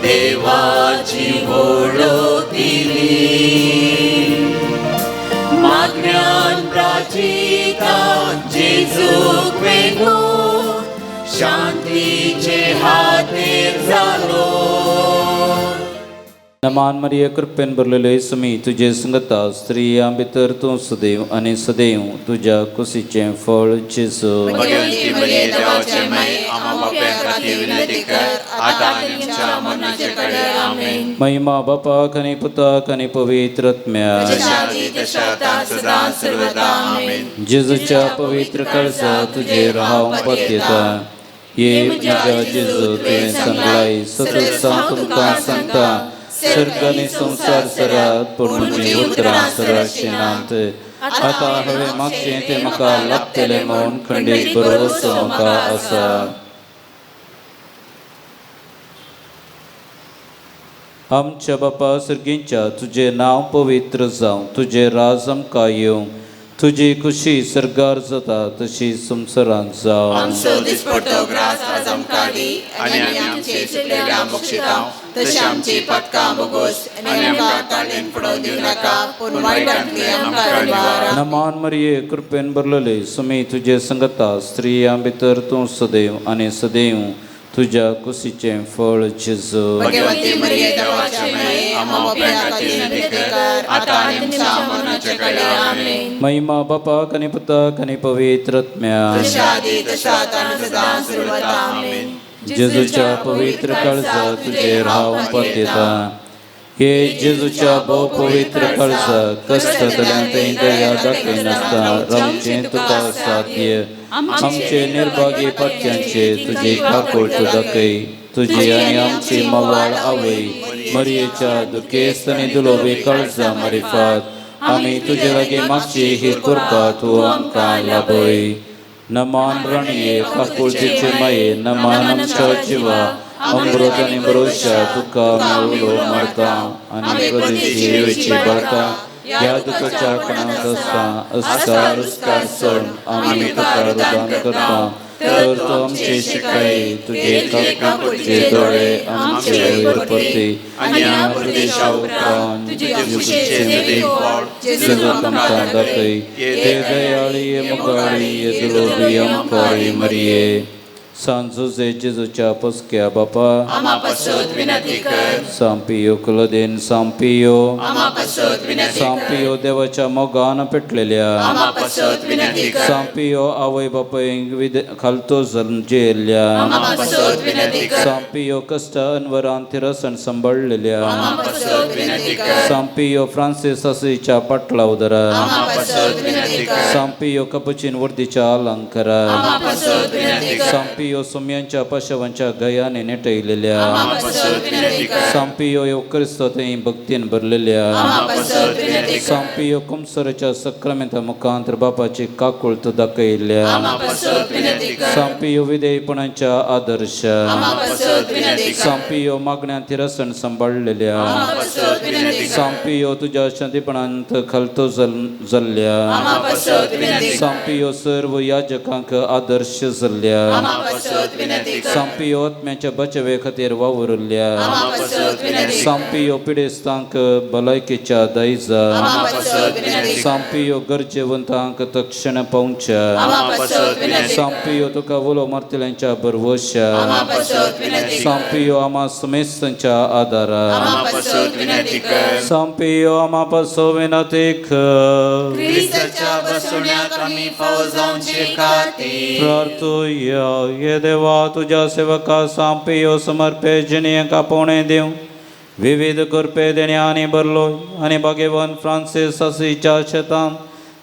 देवाची वळख दिली. मागण्यान प्राचितान जेजूक वेंगून शांतीचे हातेर जालो. नमान मरिये, कृपेन भरलेले सुमी तुजे संगता, स्त्रियां भितर तूं सदैव आनी सदैव तुज्या कुशीचें फळ जेजू। भगवंती मरिये, देवाचे माये, आम्हा पाप्यां खातीर विनंती कर, आतां आनी आमच्या मरणाचे कडेर। आमेन। महिमा बापाक आनी पुताक आनी पवित्र आत्म्याक। जशा आदी तशा आतां सदां सर्वदा। आमेन। जेजूच्या पवित्र काळजा तुजेर हांव पत्यता। ये म्हज्या जेजू, तुवें सांगलाय, सतत हांव तुमकां सांगता, सर्ग आनी संवसार सरात, पूण म्हजीं उतरां सराचीं नात। आतां हांवें मागचें तें म्हाका लागतलें म्हूण खंडीत भरवंसो म्हाका आसा। आमच्या बापा सर्गींच्या, तुजें नांव पवित्र जावं, तुजें राज आमकां येवं, तुजी खुशी सर्गार जाता तशी संवसारांत जावं। आमचो दिसपडतो ग्रास आज आमकां दी आनी आमी आमचे चुकलेल्या बक्षितांव, तशी आमची पातकां बोगोस, आनी आमकां ताळेन पडोवन दिवं नाका, पूण वायटांतली आमकां निवार। नमान मरिये, कृपेन भरलेले सुमी तुजे संगता, स्त्रियां भितर तूं सदैव आनी सदैव तुज्या कुशीचें फळ जेजू। भगवती मरिये, देवाचे माये, आम्हा पाप्यां खातीर विनंती कर, आतां आनी आमच्या मरणाचे कडेर। आमेन। महिमा बापाक आनी पुताक आनी पवित्र आत्म्याक। जशा आदी तशा आतां आनी सदां सर्वदा। आमेन। जेजूच्या पवित्र काळजा तुजेर हांव पत्यता। हे जेजूच्या भोव पवित्र काळजा, कश्टांतल्यान थंय दया दाखयनासतना रावचें तुका साध्य। आमचे निर्भागी पात्यांचे तुजी काकूट दाखय। तुजी आनी आमची मवाळ आवय मरियेच्या दुखेस्त आनी दुलोबी काळजा मारिफात आमी तुजे लागीं मागची ही कृपा तूं आमकां लाभय। नमान राणये, काकुळतीचे माये, नमान आमच्या जिवा, अमृत आनी भरोशा, तुका आमी उलो मारता आनी प्रदेशी येवची बाळका ह्या दुखाच्या कणांत आसता अस्कार उस्कार सोड आमी तुका रुदान करता, तर तूं आमचे शिकाय तुजे काकुळतीचे दोळे आमचे वयर परती आनी ह्या प्रदेशा उपरांत तुजे खुशीचें फळ जेजू आमकां दाखय। हे दयाळी, हे मोगाळी, हे दुलोबी आमकां मरिये। सान जुजे जेजूच्या पसक्या बापा, आम्हा पासत विनंती कर। सांपियो कुलदेन सांपियो, आम्हा पासत विनंती कर। सांपियो देवाच्या मोगान पेटलेल्या, आम्हा पासत विनंती कर। सांपियो आवय बापायक खालतो जेल्ल्या, आम्हा पासत विनंती कर। सांपियो कश्ट अनवरान थिरसण सांबाळलेल्या, आम्हा पासत विनंती कर। सांपियो फ्रांसीस असीच्या पाटला उदरा, आम्हा पासत विनंती कर। सांपियो कपुचीन वर्दीच्या अलंकारा, आम्हा पासत विनंती कर। सांपियो सोम्यांच्या पाशवांच्या गयाने नेटयलेल्या, आम्हा पासत विनंती कर। सांपियो येवक्रिस्त थंय भक्तीन भरलेल्या, आम्हा पासत विनंती कर। सांपियो कुमसराच्या सक्रामेंता मुखांत बापाची काकुळत दाखयल्या, आम्हा पासत विनंती कर। सांपियो विधेयपणाच्या आदर्श, आम्हा पासत विनंती कर। सांपियो मागण्या थिरसण सांबाळलेल्या, आम्हा पासत विनंती कर। सांपियो तुज्या शांतीपणांत खालतो जाल्ल्या, आम्हा पासत विनंती कर। सांपियो सर्व याजकांक आदर्श जाल्ल्या, आम्हा पासत विनंती कर। सांपियो आत्म्याच्या बचावे खातीर वावुरल्या, आम्हा पासत विनंती कर। सांपियो पिडेस्तांक भलायकेच्या दायजा, आम्हा पासत विनंती कर। सांपियो गरजेवंतांक तक्षण पावच्या, आम्हा पासत विनंती कर। सांपियो तुका उलो मारतल्यांच्या भरवश्या, आम्हा पासत विनंती कर। सांपियो आम्हा समेस्तांच्या आदारा, आम्हा पासत विनंती कर। सांपियो आम्हा पासो विनंती कर। क्रिस्ताच्या बसवण्याक आमी फावो जावचे खातीर प्रार्थुया। ये देवा, तुझ्या सेवका सांपियो समर्पे जिणेक आपोवणें दिवं विविध कृपे देण्यांनी भरलो आनी भाग्यवान फ्रांसीस असीच्या शेतान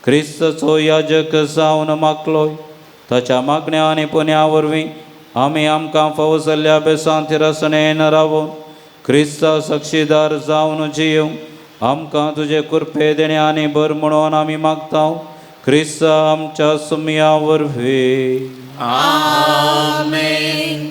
क्रिस्ताचो याजक जावन मागलो। ताच्या मागण्या आनी पुण्या वरवीं आमी आमकां फावो जाल्ल्या बेसांत रसणेन रावून क्रिस्ता साक्षीदार जावन जियों। आमकां तुजे कृपे देण्यांनी भर म्हणून आमी मागता, क्रिस्ता आमच्या सुमया वरवीं। आमेन।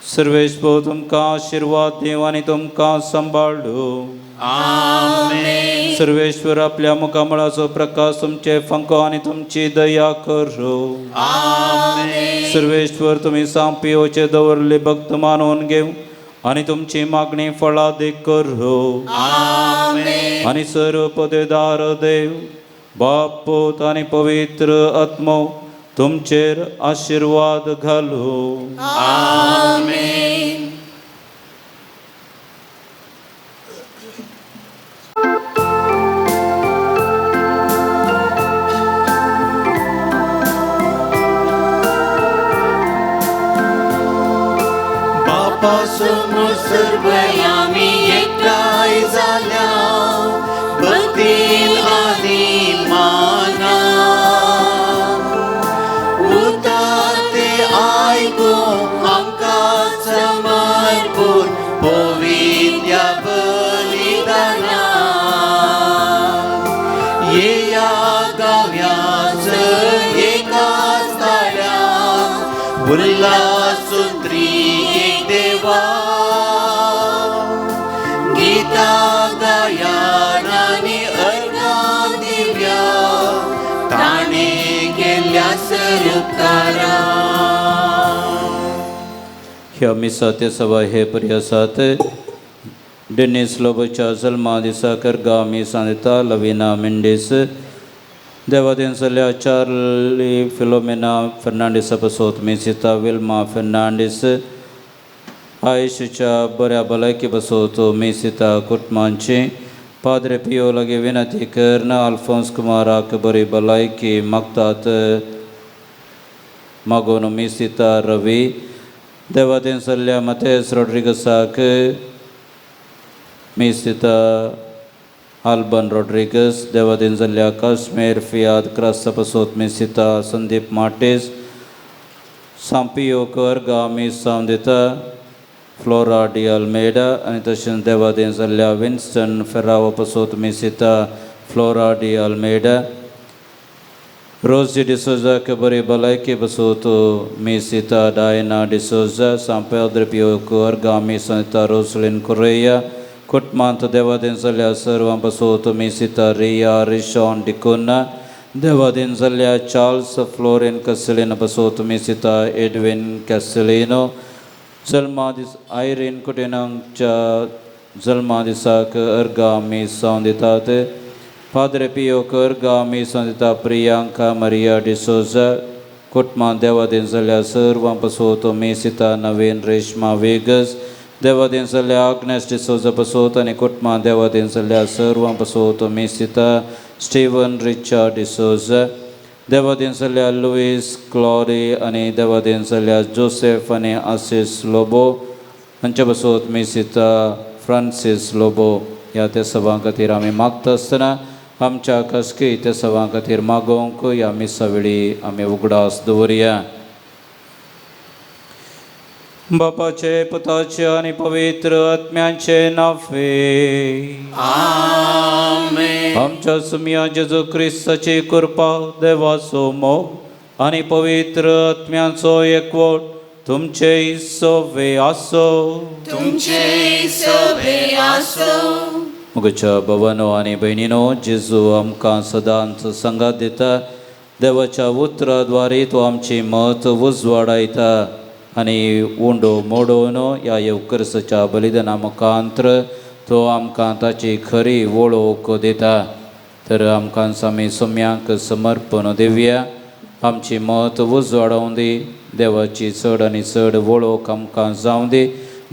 सर्वेस्पर तुमकां आशिर्वाद दिवं आनी तुमकां सांबाळूं। आमेन। सर्वेश्वर आपल्या मुखामळाचो प्रकाश तुमचे फांको आनी तुमची दया करूं। आमेन। सर्वेश्वर तुमी सांपियोचे दवरले भक्त मानून घेवं आनी तुमची मागणी फळादीक करूं। आमेन। आनी सर्व पदेदार देव बाप, पूत आनी पवित्र आत्मो तुमचेर आशिर्वाद घालूं। आमेन। बापा सर्वय आमी एकठांय जाल्या भक्तीन आनी मानान उतर ते आयकूंक आमकां समर्पून पवित्र बलिदानान येया गाव्याच एकाच ताळ्यान उल्हासून त्रिएक देवा गीता गायान आनी अर्घां दिव्या ताणें केल्ल्या सरुपकारा. ह्या मिसाते सभा हे परी आसात. डेनिस लोबोच्या जल्मा दिसा करगा मिसां दिता लविना मेंडीस, देवादीन जाल्ल्या चार्ली फिलोमेना फेर्नांडीसा पासत मिसिता विल्मा फेर्नांडीस, आयुष्याच्या बऱ्या भलायकी पासत मिसिता कुटुंबांची, पाद्रे पियो लागीं विनंती करून अल्फोन्स कुमाराक बरी भलायकी मागतात मागून मिसिता रवी, देवादीन जाल्ल्या मतेस रॉड्रिगसाक मिसिता आल्बन रॉड्रिगस, देवादीन जाल्ल्या काश्मीर फियाद क्रास्ता पासत मिसिता संदीप मार्टीस, सांपियो करगा मिसांव दिता फ्लोरा डी अल्मेडा आनी तशेंच देवादीन जाल्ल्या विन्स्टन फेरावो पासत मिसिता फ्लोरा डी अल्मेडा, रोजी डिसोजाक बरी भलायकी पासत मिसिता डायना डिसोजा, सांपेद्र पियो करगा मिसांव दिता रोसलीन कुरेया, कुटुंबांत देवादीन जाल्ल्या सर्वां पासत मिसिता रिया रिशॉन डिकोना, देवादीन जाल्ल्या चार्ल्स फ्लोरीन कॅसलिनो पासत मिसिता एडविन कॅसलिनो, जल्मा दीस आयरीन कुटिनांच्या जल्मा दिसाक अर्घां मिसांव दितात. पाद्रे पियो अर्घां मिसांव दिता प्रियांका मारिया डिसोजा, कुटुंबांत देवादीन जाल्ल्या सर्वां पासत मिसिता नवीन रेश्मा वेगस, देवादीन जाल्ल्या आग्नेस डिसोजा पासत आनी कुटुंबांत देवादीन जाल्ल्या सर्वां पासत मिसिता स्टीवन रिचार्ड डिसोजा, देवादीन जाल्ल्या लुईस क्लॉरी आनी देवादीन जाल्ल्या जोसेफ आनी आसीस लोबो हांचे पासत मिसिता फ्रांसीस लोबो. ह्या त्या सभां खातीर आमी मागता आसतना आमच्या खासगी त्या सभां खातीर मागोवंक ह्या मिसा वेळी आमी उगडास दवरया. बापाचे पुताचे आनी पवित्र आत्म्याचे नाफे आमेन. आमच्या सुमया जेजू क्रिस्ताची कृपा, देवाचो मोग आनी पवित्र आत्म्याचो एकवट तुमचे सोवे आसो. तुमचे सोबे आसो. मुगच्या भवनो आनी भयणीनो, जेजू आमकां सदांच संगात दिता. देवाच्या उतराद्वारे तो आमची मत उजवाडायता आनी उंडो मोडोवन ह्या येवकर्साच्या बलिदाना मुखांत्र तो आमकां ताची खरी वळख दिता. तर आमकां आमी सोम्यांक समर्पण दिवया. आमची मत उजवाडोवन दी, देवाची चड आनी चड वळख आमकां जावं दी.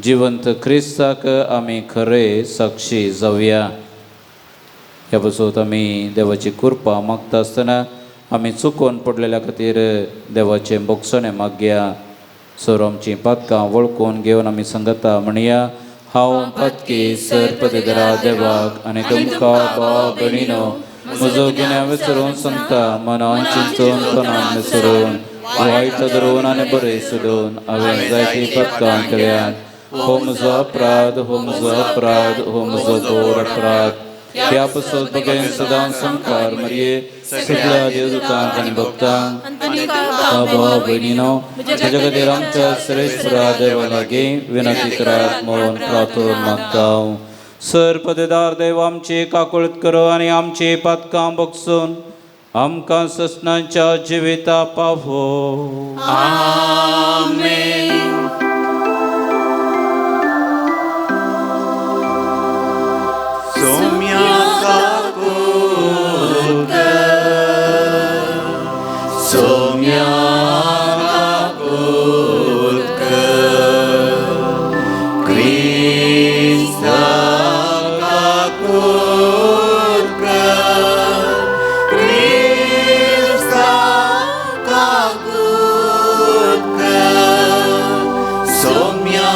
जिवंत क्रिस्ताक आमी खरे साक्षी जावया. ह्या पासत आमी देवाची कृपा मागता आसतना आमी चुकोन पडलेल्या खातीर देवाचें भोगसणें मागया. सर आमचीं पातकां वळखून घेवन आमी सांगता म्हणया, हांव पातकी सर्पदेरा देवाक आनी तुमकां भाव भयणीनो म्हजो गुन्यांव विसरून सांगता, मनान चिंतून तनान विसरून वायट धरून आनी बरें सोडून हांवें जायतीं पातकां केल्यात. हो म्हजो अपराध, हो म्हजो अपराध, हो म्हजो गोड अपराध. ह्या पासत बगेन सदां संकार मरये सगळ्या देवदूतांक आनी भक्तांक भाव भयणीनो म्हज्या खातीर आमच्या श्रेश्ठरा देवा लागीं विनंती करात म्हणून प्रार्थना मागता. सर पदेदार देव आमची काकुळत करो आनी आमची पातकां बगसून आमकां ससनाच्या जिविता पावो. आमेन. सोम्या काकुळट कर, सोम्या काकुळट कर, क्रिस्ता काकुळट कर, क्रिस्ता काकुळट कर, सोम्या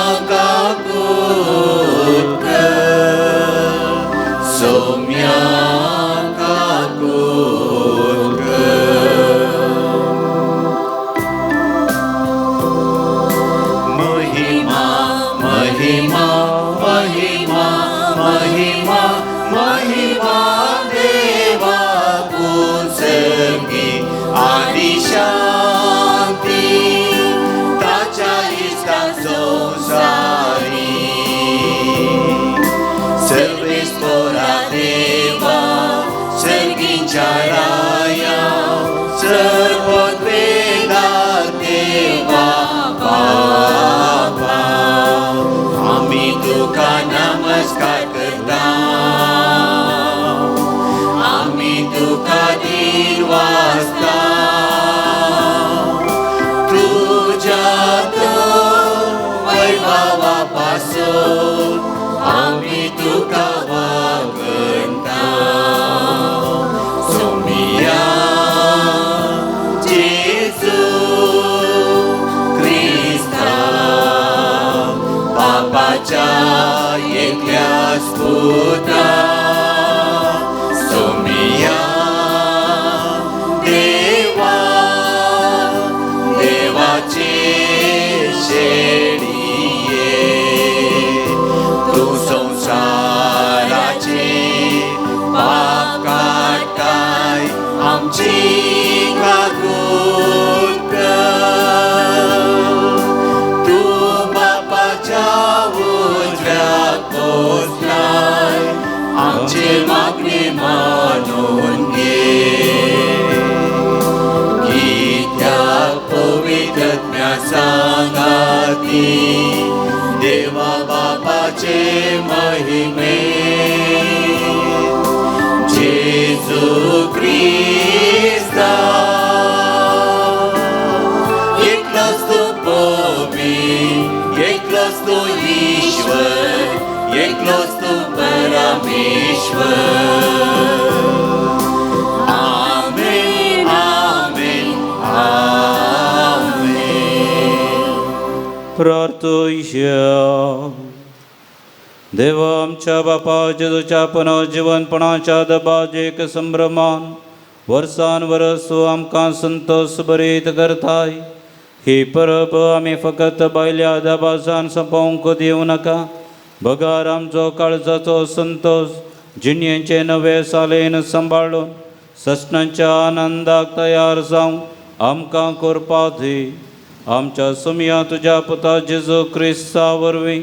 आमी तुका वागणता सोमिया जेजू क्रिस्ता बापाच्या एकल्याच पुता सोमिया देवा देवाचे शेळये तूं संवसाराचे पाप काडटाय आमची काकूत कर. तूं बापाच्या उजव्याक बसलाय आमचे मागणे मानून घे कित्याक पवित्रत्म्या सांगाती देवा बापाचे महिमे जेजू क्रिस्ता एकलोच तूं पवित्र एकलोच तूं ईश्वर एकलोच तूं परमेश्वर. आमेन आमेन आमेन. प्रार्थुया. देवा आमच्या बापा जेजूच्या पुनर्जीवनपणाच्या दबाजेक संभ्रमान वर्सान वरस तूं आमकां संतोष बरीत करताय. ही परब आमी फकत भायल्या दबाजान सोंपोवंक दिवं नाका, बगार आमचो काळजाचो संतोष जिणयेचे नवे सालेन सांबाळून ससनाच्या आनंदाक तयार जावंक आमकां करपा दी. आमच्या सुमया तुज्या पुता जेजू क्रिस्ता वरवीं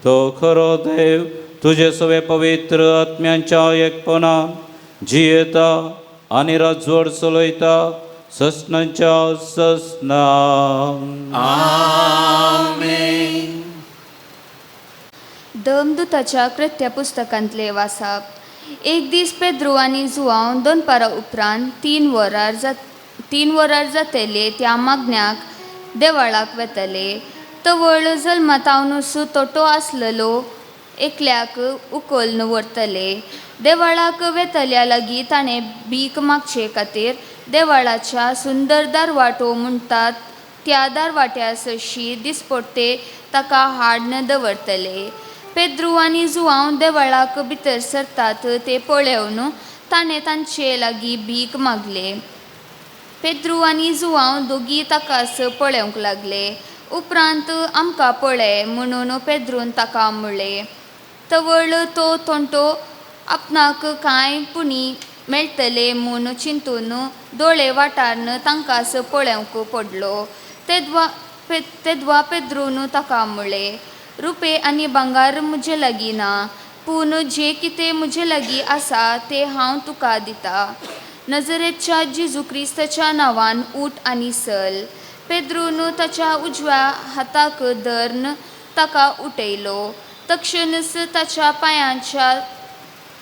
तो खरो देव तुजे सवे पवित्र आत्म्यांच्या एकपणान जियेता आनी राजवट चलयता ससनाच्या ससना. आमेन. दमदूताच्या कृत्य पुस्तकांतले वासाप. एक दीस पेद्रू आनी जुवांव दनपारा उपरांत 3 वरार जातले त्या मागण्याक देवळाक वेतले. तवळ जल्मातावनूच तोटो आसलेलो एकल्याक उखलून व्हरतले. देवळाक वेतल्या लागीं ताणें भीक मागचे खातीर देवळाच्या सुंदर दारवाटो म्हणटात त्या दारवाट्या सरशी दिसपट्टे ताका हाडून दवरतले. पेद्रू आनी जुवांव देवळाक भितर सरतात ते पळोवन ताणें तांचे लागीं भीक मागले. पेद्रू आनी जुवांव दोगी ताकाच पळोवंक लागले. उपरांत आमकां पळय म्हणून पेद्रून ताका म्हणलें. तवळ तो तंटो आपणाक कांय पुणी मेळटले म्हूण चिंतून दोळे वाटारून तांकांच पळोवंक पडलो. तेदवा पेद्रून ताका म्हणलें, रुपे आनी भांगर म्हजे लागीं ना, पूण जें कितें म्हजे लागीं आसा तें हांव तुका दिता. नजरेच्या जेजू क्रिस्ताच्या नांवान उठ आनी चल. पेद्रून ताच्या उजव्या हाताक धरून ताका उठयलो. तक्षणच ताच्या पांयांच्या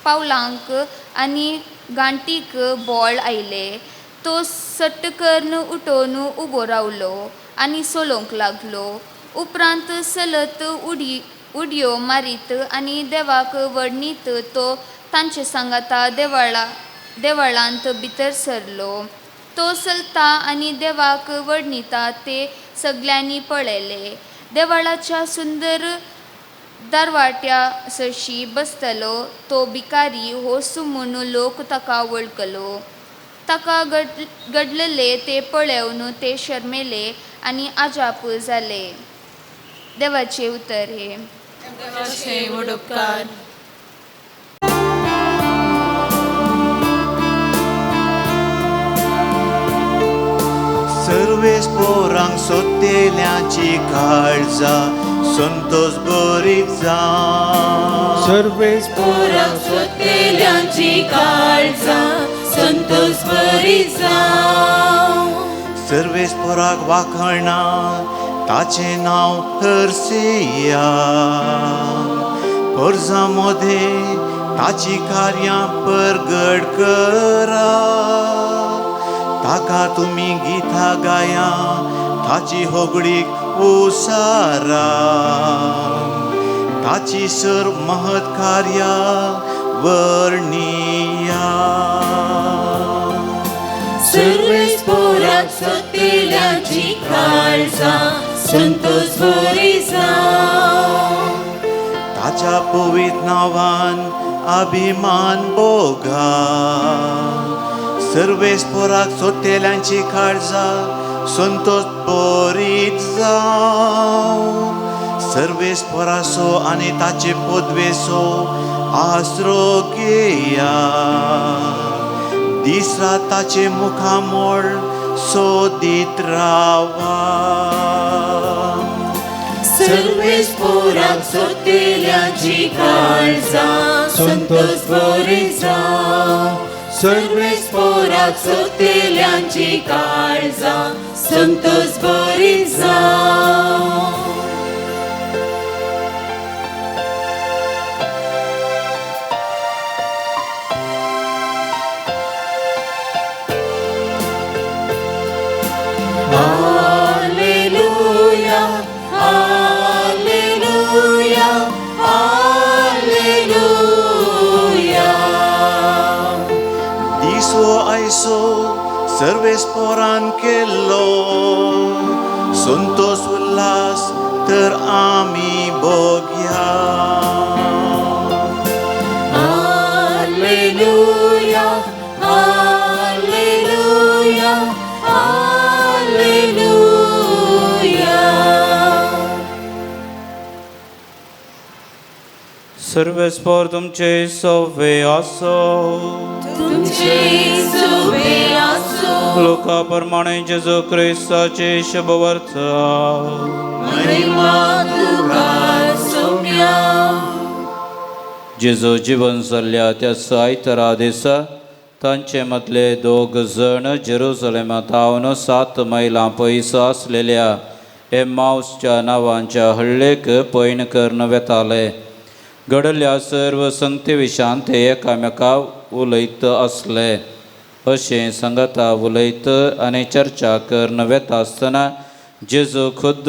पावलांक आनी गांठीक बळ आयलें. तो सट्ट करून उठून उबो रावलो आनी चलोवंक लागलो. उपरांत चलत उडयो मारीत आनी देवाक वर्णीत तो तांचे सांगाता देवळांत भितर सरलो. तो चलता आनी देवाक वर्णिता ते सगल्यांनी पळयले. देवळाच्या सुंदर दारवाट्या सरशी बसतलो तो भिकारी होच म्हूण लोक ताका वळखलो. ताका घडलेले ते पळोवन ते शरमेले आनी अजाप जाले. देवाचे उतर हे. देवाचे व्हड उपकार. सर्वेस पोरांक सोतेल्याची काळजा संतोष बरी जावं. सर्वेस पोरांक सोतेल्यांची काळजां संतोष बरी जावं. सर्वेस पोराक वाखणा ताचें नांव हरसिया. पोरसां मदें ताची कार्यां परगट करा. ताका तुमी गितां गाया ताची होगळीक उसारा. ताची सर महत् कार्या वर्णिया. सर्वेस्पोराक सोदतेल्यांची काळजां संतोष बरी जावं. ताच्या पवित्र नांवान अभिमान भोगा. सर्वेस्पोराक सोदतेल्यांची काळजां संतोष बरी जावं. सर्वेस्पोराचो आनी ताचे पदवेचो आसरो घेया. दीस रात ताचे मुखामळ सोदीत रावा. सर्वेस्पोराक सोदतेल्यांची काळजां संतोष बरी जावं. सर्वेस्पोराक सोदतेल्यांची काळजां संतोष बरी जावं. Alleluia, Alleluia, Alleluia. दीस हो आयसो सर्वेस्पोरान केल्लो, संतोष उल्हास तर आमी भोगया. Alleluia, Alleluia, Alleluia. सर्वेस्पोर तुमचे सवे आसो. तुमचे सुवे आसो. लोका प्रमाणे जेजू क्रिस्ताचे शुभवर्त. महिमा तुका सोम्या. जेजू जिवन जाल्ल्या त्या आयतारा दिसा तांचे मदले दोग जण जेरुजलेमांत 7 मैलां पयस आसलेल्या एमावसच्या नांवांच्या हळ्ळेक पैण करून वेताले. घडल्या सर्व संगती विशांत ते एकामेका उलयत आसले. अशें सांगता उलयत आनी चर्चा करून वेता आसतना जेजू खुद्द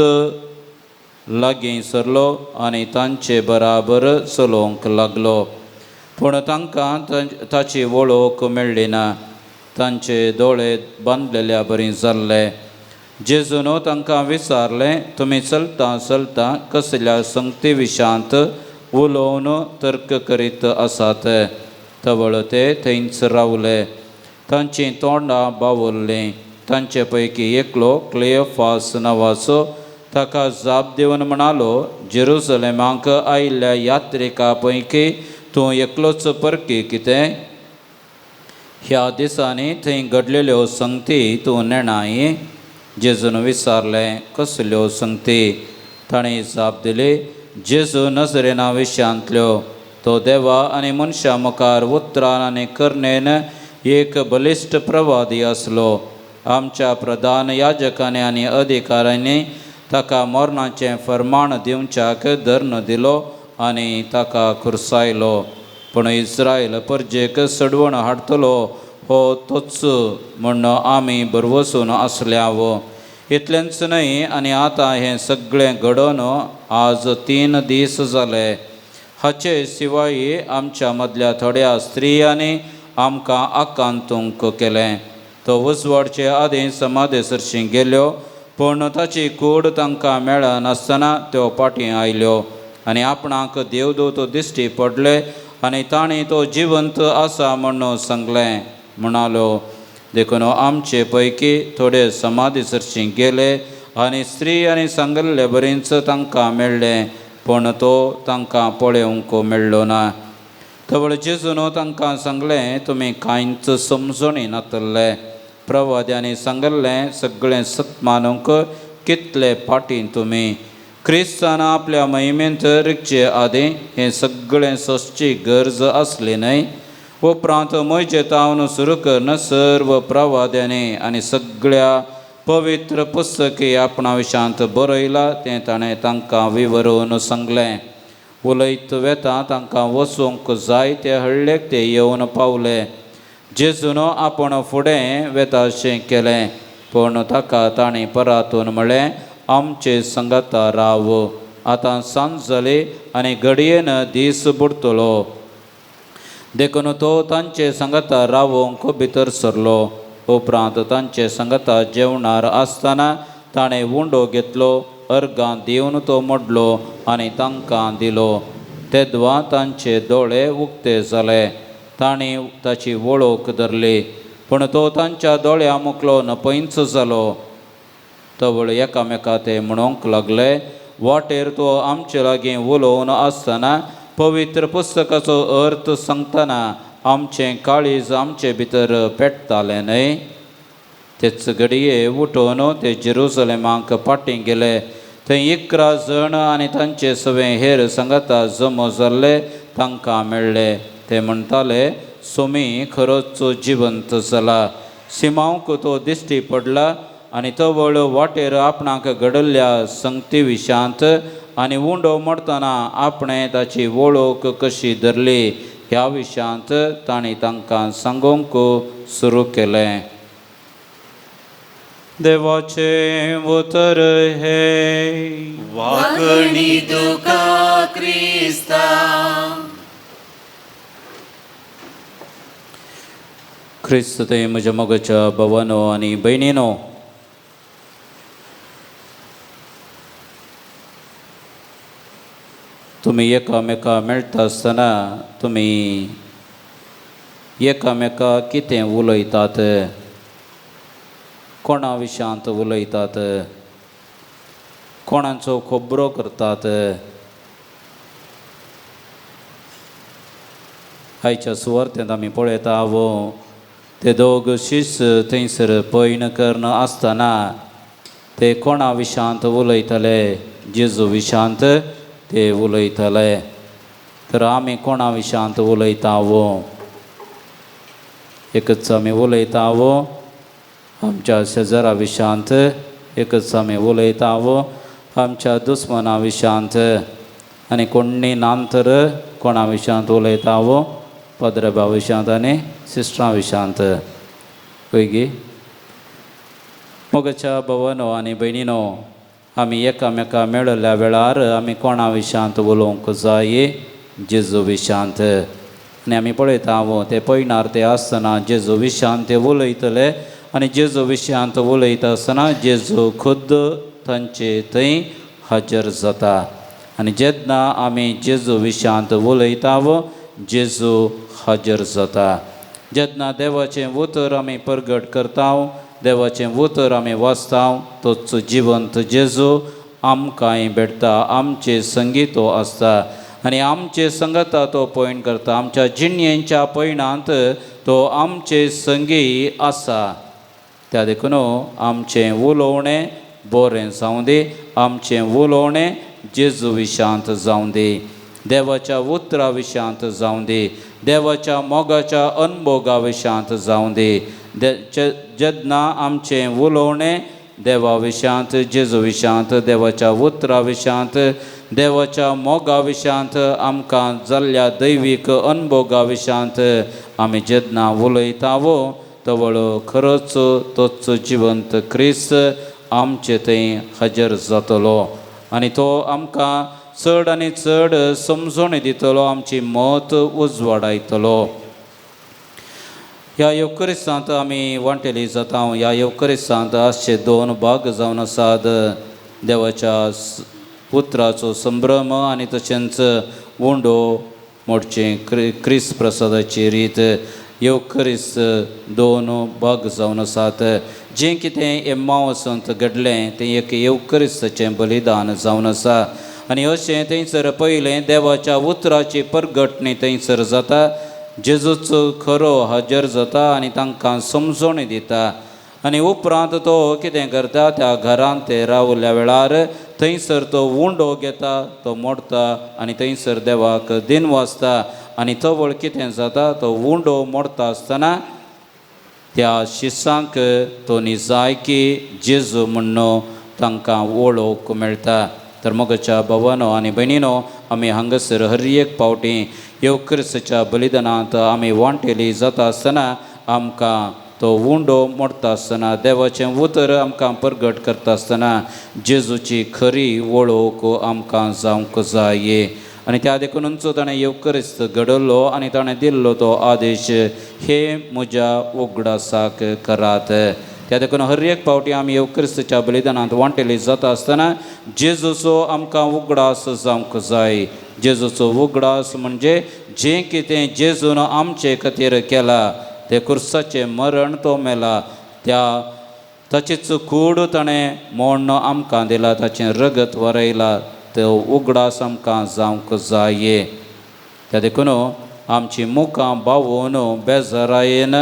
लागीं सरलो आनी तांचे बराबर चलोवंक लागलो. पूण तांकां ताची वळख मेळ्ळी ना. तांचे दोळे बांदलेल्या बरी जाल्ले. जेजून तांकां विचारलें, तुमी चलता चलता कसल्या संगती विशांत उलोवन तर्क करीत आसात? तवळ ते थंयच रावले. तांचीं तोंडां बावुरलीं. तांचे पैकी एकलो क्लेयोफास नांवाचो ताका जाप दिवन म्हणालो, जेरुजलेमाक आयिल्ल्या यात्रिका पैकी तूं एकलोच परकी कितें? ह्या दिसांनी थंय घडलेल्यो संगती तूं नेणाय? जेजून विचारलें, कसल्यो संगती? ताणें जाप दिली, जेजू नजरेना विशयांतल्यो. तो देवा आनी मनशां मुखार उतरान आनी करणेन एक बलिश्ट प्रवादी आसलो. आमच्या प्रधान याजकांनी आनी अधिकाऱ्यांनी ताका मरणाचें फर्माण दिवच्याक धर्ण दिलो आनी ताका खुर्सायलो. पूण इस्रायल परजेक सडवण हाडटलो हो तोच म्हूण आमी भरवसून आसल्याव. इतलेंच न्हय, आनी आतां हें सगळें घडोवन आज 3 दीस जाले. हाचे शिवाय आमच्या मदल्या थोड्या स्त्रियांनी आमकां आकांतूंक केलें. तो उजवाडचे आदीं समाधे सरशीं गेल्यो, पूण ताची कूड तांकां मेळनासतना त्यो फाटीं आयल्यो आनी आपणाक देवदूत दिश्टी पडले आनी तांणी तो जिवंत आसा म्हूण सांगलें म्हणालो. देखून आमचे पैकी थोडे समाधी सरशीं गेले आनी स्त्री आनी सांगल्ले बरींच तांकां मेळ्ळें, पूण तो तांकां पळोवंक मेळ्ळो ना. तवळ जेजून तांकां सांगलें, तुमी कांयच समजणी नातल्ले. प्रवाद्यांनी सांगल्लें सगळें सत मानूंक कितले फाटीं तुमी. क्रिस्तान आपल्या महिमेंत रिगचे आदीं हें सगळें सोंसची गरज आसली न्हय? उपरांत म्हजे तावन सुरू करून सर्व प्रवाद्यांनी आनी सगळ्या पवित्र पुस्तकी आपणा विशांत बरयलां तें ताणें तांकां विवरून सांगलें. उलयत वेता तांकां वचूंक जाय ते हळ्ळेक ते येवन पावले. जेजून आपूण फुडें वेता अशें केलें, पूण ताका तांणी परातून म्हळें, आमचे सांगाता राव, आतां सांज जाली आनी घडयेन दीस बुडतलो. देखून तो तांचे सांगाता रावोंक भितर सरलो. उपरांत तांचे सांगाता जेवणार आसतना ताणें उंडो घेतलो, अर्गां दिवन तो मोडलो आनी तांकां दिलो. तेदवा तांचे दोळे उक्ते जाले, तांणी ताची वळख धरली, पूण तो तांच्या दोळ्या मुखलो नपयंच जालो. तवळ एकामेका ते म्हणूंक लागले, वाटेर तो आमचे लागीं उलोवन आसतना पवित्र पुस्तकाचो अर्थ सांगतना आमचें काळीज आमचे भितर पेटतालें न्हय? तेच घडये उठोवन ते जेरुजलेमाक फाटीं गेले. थंय 11 जण आनी तांचे सगळे हेर सांगाता जमो जाल्ले तांकां मेळ्ळे. ते म्हणटाले, सोमी खरोच जिवंत जाला, सिमांवक तो दिश्टी पडला आनी तवळ वाटेर आपणाक घडल्ल्या संगती विशांत आनी उंडो मोडटना आपणें ताची वळख कशी धरली ह्या विशयांत तांणी तांकां सांगूंक सुरू केलें. देवाचें उतर हें. वाकणी तुका क्रिस्ता. क्रिस्त ते म्हज्या मोगाच्या भावानो आनी भयणीनो, तुमी एकामेका मेळटा आसतना तुमी एकामेका कितें उलयतात, कोणा विशयांत उलयतात, कोणाचो खबरो करतात? आयच्या सुवार्थेंत आमी पळयता वो ते दोग शिष्य थंयसर पयण करून आसतना ते कोणा विशयांत उलयताले? जेजू विशयांत ते उलयताले. तर आमी कोणा विशयांत उलयता वो? एकच आमी उलयता वो आमच्या शेजरा विशयांत, एकच आमी उलयता वो आमच्या दुस्मना विशयांत, आनी कोण्णी नांतर कोणा विशयांत उलयता वो? पद्रबा विशयांत आनी सिस्टरां विशयांत. वयगी मोगाच्या भवनो आनी भयणीनो, आमी एकामेका मेळिल्ल्या वेळार आमी कोणा विशयांत उलोवंक जाय? जेजू विशयांत. आनी आमी पळयता वो ते पयणार ते आसतना जेजू विशयांत ते उलयतले आनी जेजू विशयांत उलयता आसतना जेजू खुद्द तांचे थंय हाजीर जाता. आनी जेन्ना आमी जेजू विशयांत उलयता वो जेजू हाजीर जाता. जेन्ना देवाचें उतर आमी परगट करता, देवाचें उतर आमी वाचता, तोच जिवंत जेजू आमकांय भेटता, आमचे संगी तो आसता आनी आमचे संगता तो पयण करता. आमच्या जिणेच्या पयणांत तो आमचे संगी आसा. त्या देखून आमचें उलोवणें बरें जावं दी, आमचें उलोवणें जेजू विशयांत जावं दी, देवाच्या उतरा विशयांत जावं दी, देवाच्या मोगाच्या अनभोगा विशयांत जावं दी. जेन्ना आमचें उलोवणें देवा विशयांत, जेजू विशयांत, देवाच्या उतरा विशयांत, देवाच्या मोगा विशयांत, आमकां जाल्ल्या दैवीक अनभोगा विशयांत आमी जेन्ना उलयता वो तवळ खरोच तोच जिवंत क्रिस्त आमचे थंय हजर जातलो आनी तो आमकां चड आनी चड समजोणी दितलो, आमची मत उजवाडायतलो. ह्या येवकरिस्तांत आमी वांटेली जाता. ह्या येवकरिस्तांत आसचे दोन भाग जावन आसात, देवाच्या उतराचो संभ्रम आनी तशेंच उंडो मोडचें क्रिस्त प्रसादाची रीत. येवकरिस्त दोन भाग जावन आसात. जें कितें एम्मावसंत घडलें तें एक येवकरिस्ताचें बलिदान जावन आसा आनी अशें थंयसर पयलें देवाच्या उतराची परगटणी थंयसर जाता. जेजूच खरो हजर जाता आनी तांकां समजोणी दिता आनी उपरांत तो कितें करता, त्या घरांत ते रावल्या वेळार थंयसर तो उंडो घेता, तो मोडटा आनी थंयसर देवाक दिन वाचता आनी तवळ कितें जाता, तो उंडो मोडटा आसतना त्या शिसांक तो निजायकी जेजू म्हण्ण तांकां वळोवंक मेळटा. तर मोगाच्या भावानो आनी भयणीनो, आमी हांगासर हर एक पावटी येवक्रिस्ताच्या बलिदानांत आमी वांटेली जाता आसतना आमकां तो उंडो मोडटा आसतना देवाचें उतर आमकां प्रगट करता आसतना जेजूची खरी वळख आमकां जावंक जाय. आनी त्या देखूनच ताणें येवक्रिस्त घडयलो आनी ताणें दिल्लो तो आदेश हे म्हज्या उगडासाक करात. त्या देखून हर एक फावटी आमी येवक्रिस्ताच्या बलिदानांत वांटेली जाता आसतना जेजूचो आमकां उगडास जावंक जाय. जेजूचो उगडास म्हणजे जें कितें जेजून आमचे खातीर केलां तें खुर्साचें मरण तो मेला त्या ताचीच कूड ताणें मोण्ण आमकां दिला ताचें रगत वरयलां तो उगडास आमकां जावंक जाय. त्या देखून आमची मुखां बावून बेजारायेन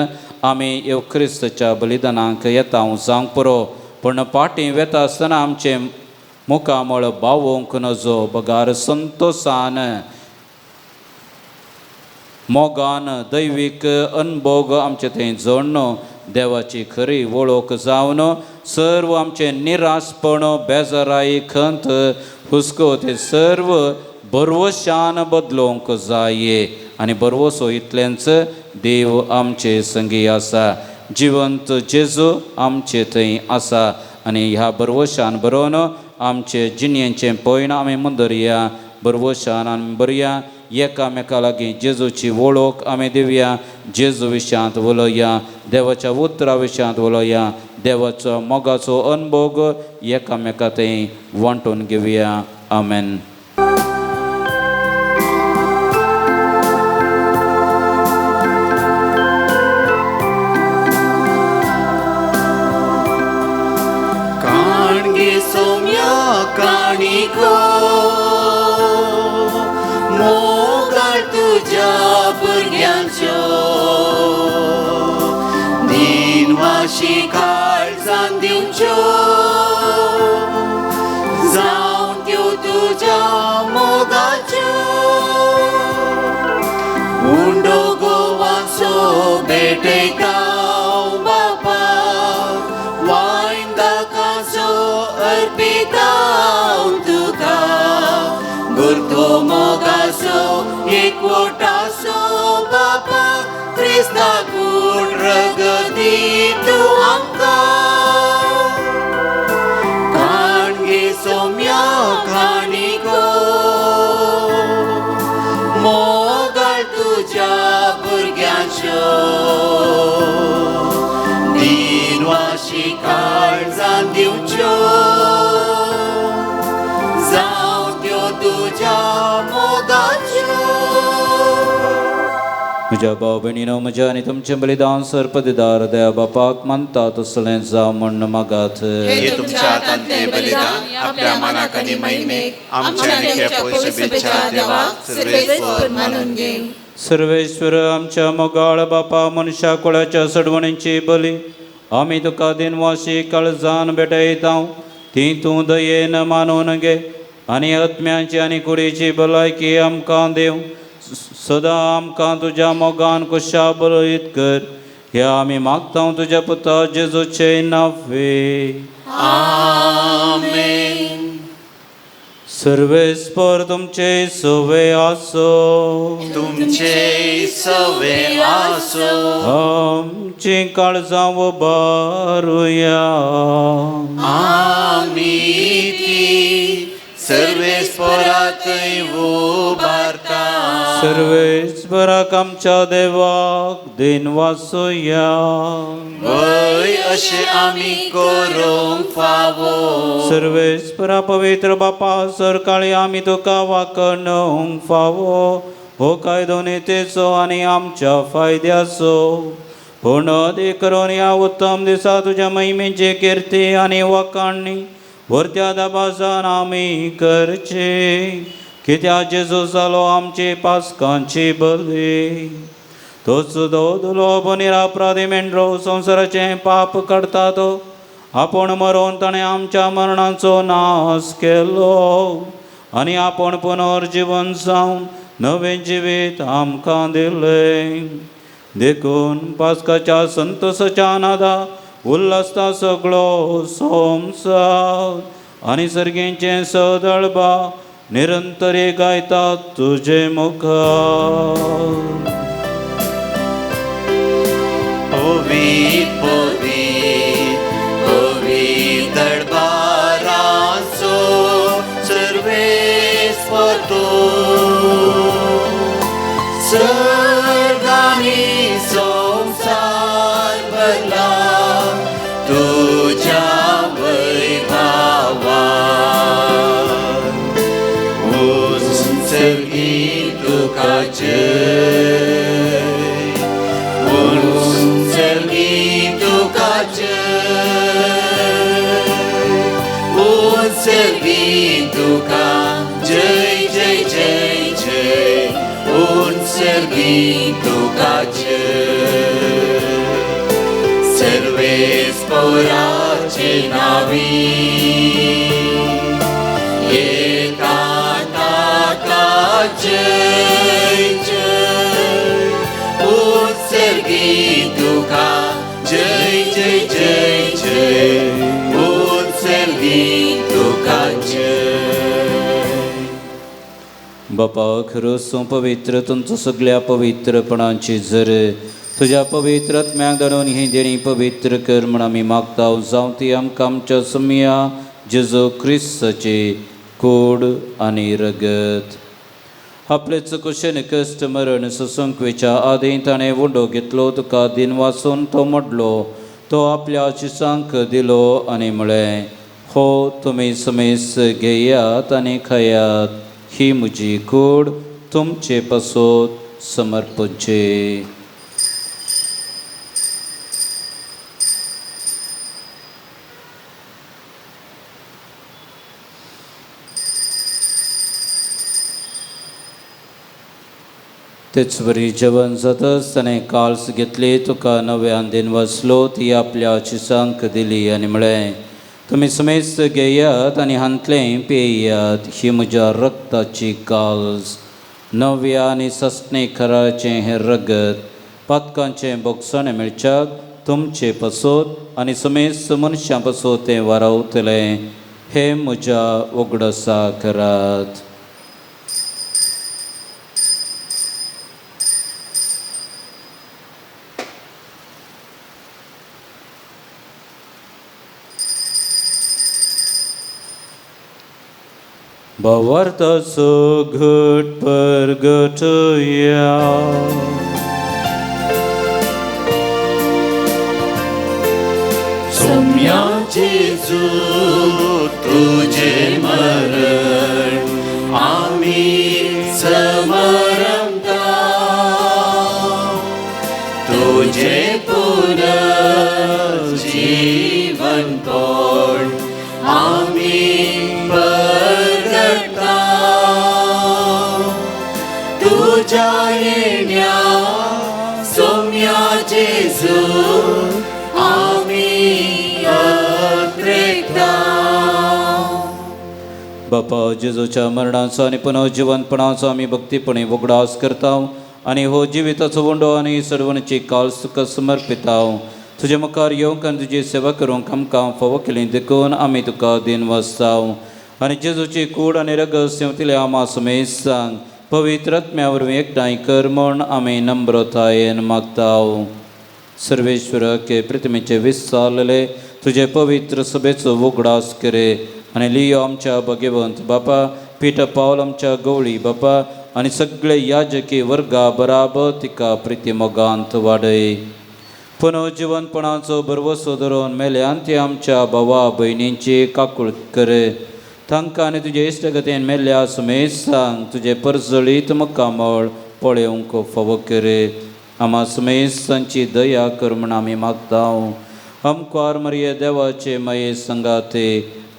आमी येवक्रिस्ताच्या बलिदानाक येता जावंक पुरो पूण पाटी वेता आसतना आमचें मुखामळ बावोवंक नजो बगार संतोसान मोगान दैवीक अनभोग आमचे थंय जोडण देवाची खरी वळख जावन सर्व आमचें निरासपण बेजाराय खंत हुस्को ते सर्व बरवशान बदलोवंक जाय. आनी बरवसो इतलेंच देव आमचे संगी आसा जिवंत जेजू आमचे थंय आसा आनी ह्या बरवशान बरोवन आमचे जिणेचें पयण आमी मुंदरया बरवशान आमी बरया एकामेका लागीं जेजूची वळख आमी दिवया जेजू विशयांत उलोवया देवाच्या उतरा विशयांत उलोवया देवाचो मोगाचो अनभोग एकामेका थंय वांटून घेवया. आमेन. काणगे सोम्या काणिको मोगाळ तुज्या भुरग्यांच्यो दिनवाशी काळजान दिवच्यो जावन त्यो तुज्या मोगाच्यो उंडो गोवाचो भेटयता बापा वायन दाकाचो अर्पिता तुका गुरतो मोगाचो एकवटाचो बापा क्रिस्ता कूड रगत दी तूं आमकां काणगे सोम्या काणिको मोगाळ तुज्या भुरग्यांच्यो दिनवाशी काळजान दिवच्यो जावं त्यो तुज्या मोगाच्यो. म्हज्या भाव भयणीनो म्हज्या आनी तुमचें बलिदान सर्पदिदार दया बापाक मानता तसलें जावं म्हूण मागात. हे तुमच्या हातांतलें बलिदान आपल्या मनाक आनी महिमेक आमच्या आनी पवित्र सभेच्या देवाक सर्वेस्पर मानून घे. सर्वेश्वर आमच्या मोगाळ बापा मनशा कुळाच्या सडवणीची बली आमी तुका दिनवाशी काळजान भेटयता ती तूं दयेन मानून घे आनी आत्म्याची आनी कुडीची भलायकी आमकां दिव सदां आमकां तुज्या मोगान कुशा बरयत कर ह्या आमी मागता तुज्या पुता जेजूचे नावे. आमेन. सर्वेस्पर तुमचे सवे आसो तुमचे सवे आसो आमची काळजां उबारुया आमी ती सर्वेस्परातय उबारता. सर्वेस्पराक आमच्या देवाक दिनवासुया. वय अशें आमी करूंक फावो. सर्वेस्परा पवित्र बापा सरकाळी आमी तुका वाकणूंक फावो हो कायदो नितीचो आनी आमच्या फायद्याचो पूण करून ह्या उत्तम दिसा तुज्या महिमेची किर्ती आनी वाकाणी वरत्या दबाजान आमी करची कित्याक जेजू जालो आमची पासकांची बली तोच दोदलो निरापराधी मेंढरो संवसाराचें पाप काडटा तो आपूण मरोन ताणें आमच्या मरणाचो नाश केलो आनी आपूण पुनर्जिवन जावन नवें जिवीत आमकां दिलें. देखून पास्काच्या संतोसाच्या नादा उल्हासता सगळो संवसार आनी सर्गेचें सदळबा निरंतरे गायता तुजे मुखार. पवित्र परतून सर्गांनी संवसार भरला तुज्या वैभवान. उत्सर्गी तुका जय, उत्सर्गी तुका जय, उत्सर्गी तुका जय जय जय जय, उत्सर्गी तुका जय. सर्वेस्पोराचे नावी येता ताका जय जय, उत्सर्गी तुका जय जय जय जय, उत्सर्गी तुका जय. बापा खरोच तूं पवित्र, तुमचो सगळ्या पवित्रपणाची जर तुज्या पवित्र आत्म्याक धाडून ही देणी पवित्र कर म्हण आमी मागता. जावं ती आमकां आमच्या सुमया जेजू क्रिस्ताची कूड आनी रगत. आपले चुकशेन कश्ट मरण सोसूंक आदीं ताणें उंडो घेतलो, तुका दिन वाचून तो मोडलो, तो आपल्या शिसांक दिलो आनी म्हळें, हो तुमी समेस घेयात आनी खायात, ही म्हजी कूड तुमचे पासत समर्पणची. तेच बरी जेवण जातच ताणें काल्स घेतली, तुका नव्यान दिन वाचलो, ती आपल्या शिसांक दिली आनी म्हळें, तुमी समेस्त घेयात आनी हांतलें पेयात, ही म्हज्या रक्ताची काल्स, नव्या आनी ससणे खराचें हें रगत पातकांचें बोगसणें मेळच्याक तुमचे पासत आनी समेस्त मनशां पासत तें वारावतलें, हें म्हज्या उगडसा करात. भावार्थाचो घट परगटया. सोम्या जेजू तुझे मरण आमी समरंता, तुझे पुनर्जीवनपण आमी परगटा, तुझ्या येण्या सोम्या जेजू आमी अत्रेकता. बापा जेजूच्या मरणाचो आनी पुनर्जिवंतपणाचो आमी भक्तीपणी उगडास करता आनी हो जिविताचो उंडो आनी सडवणची काल तुका समर्पिता. तुजे मुखार येवंक आनी तुजी सेवा करूंक आमकां फावो केली देखून आमी तुका दिन वाचता आनी जेजूची कूड आनी रगत सेवतल्या आमा समेस्तांक पवित्र आत्म्या वरवीं एकठांय कर म्हूण आमी नम्रतायेन मागता. सर्वेश्वराक प्रतिमेचे विसारलेले तुजे पवित्र सभेचो उगडास करे आनी लियो आमच्या भगवंत बापा, पीटर पावल आमच्या गवळी बापा आनी सगळे याजकी वर्गा बराबर तिका प्रितीमोगांत वाडय. पुनर्जिवनपणाचो भरवसो धरून मेल्यान ती आमच्या भावा भयणींची काकूळ करे. तांकां आनी तुजे इश्टगतीन मेल्ल्या सुमेसांक तुजे परजळीत मुखामळ पळोवंक फावो करे. आमा सुमेसांची दया कर म्हूण आमी मागता. आमकार मरिये देवाचे माये संगाते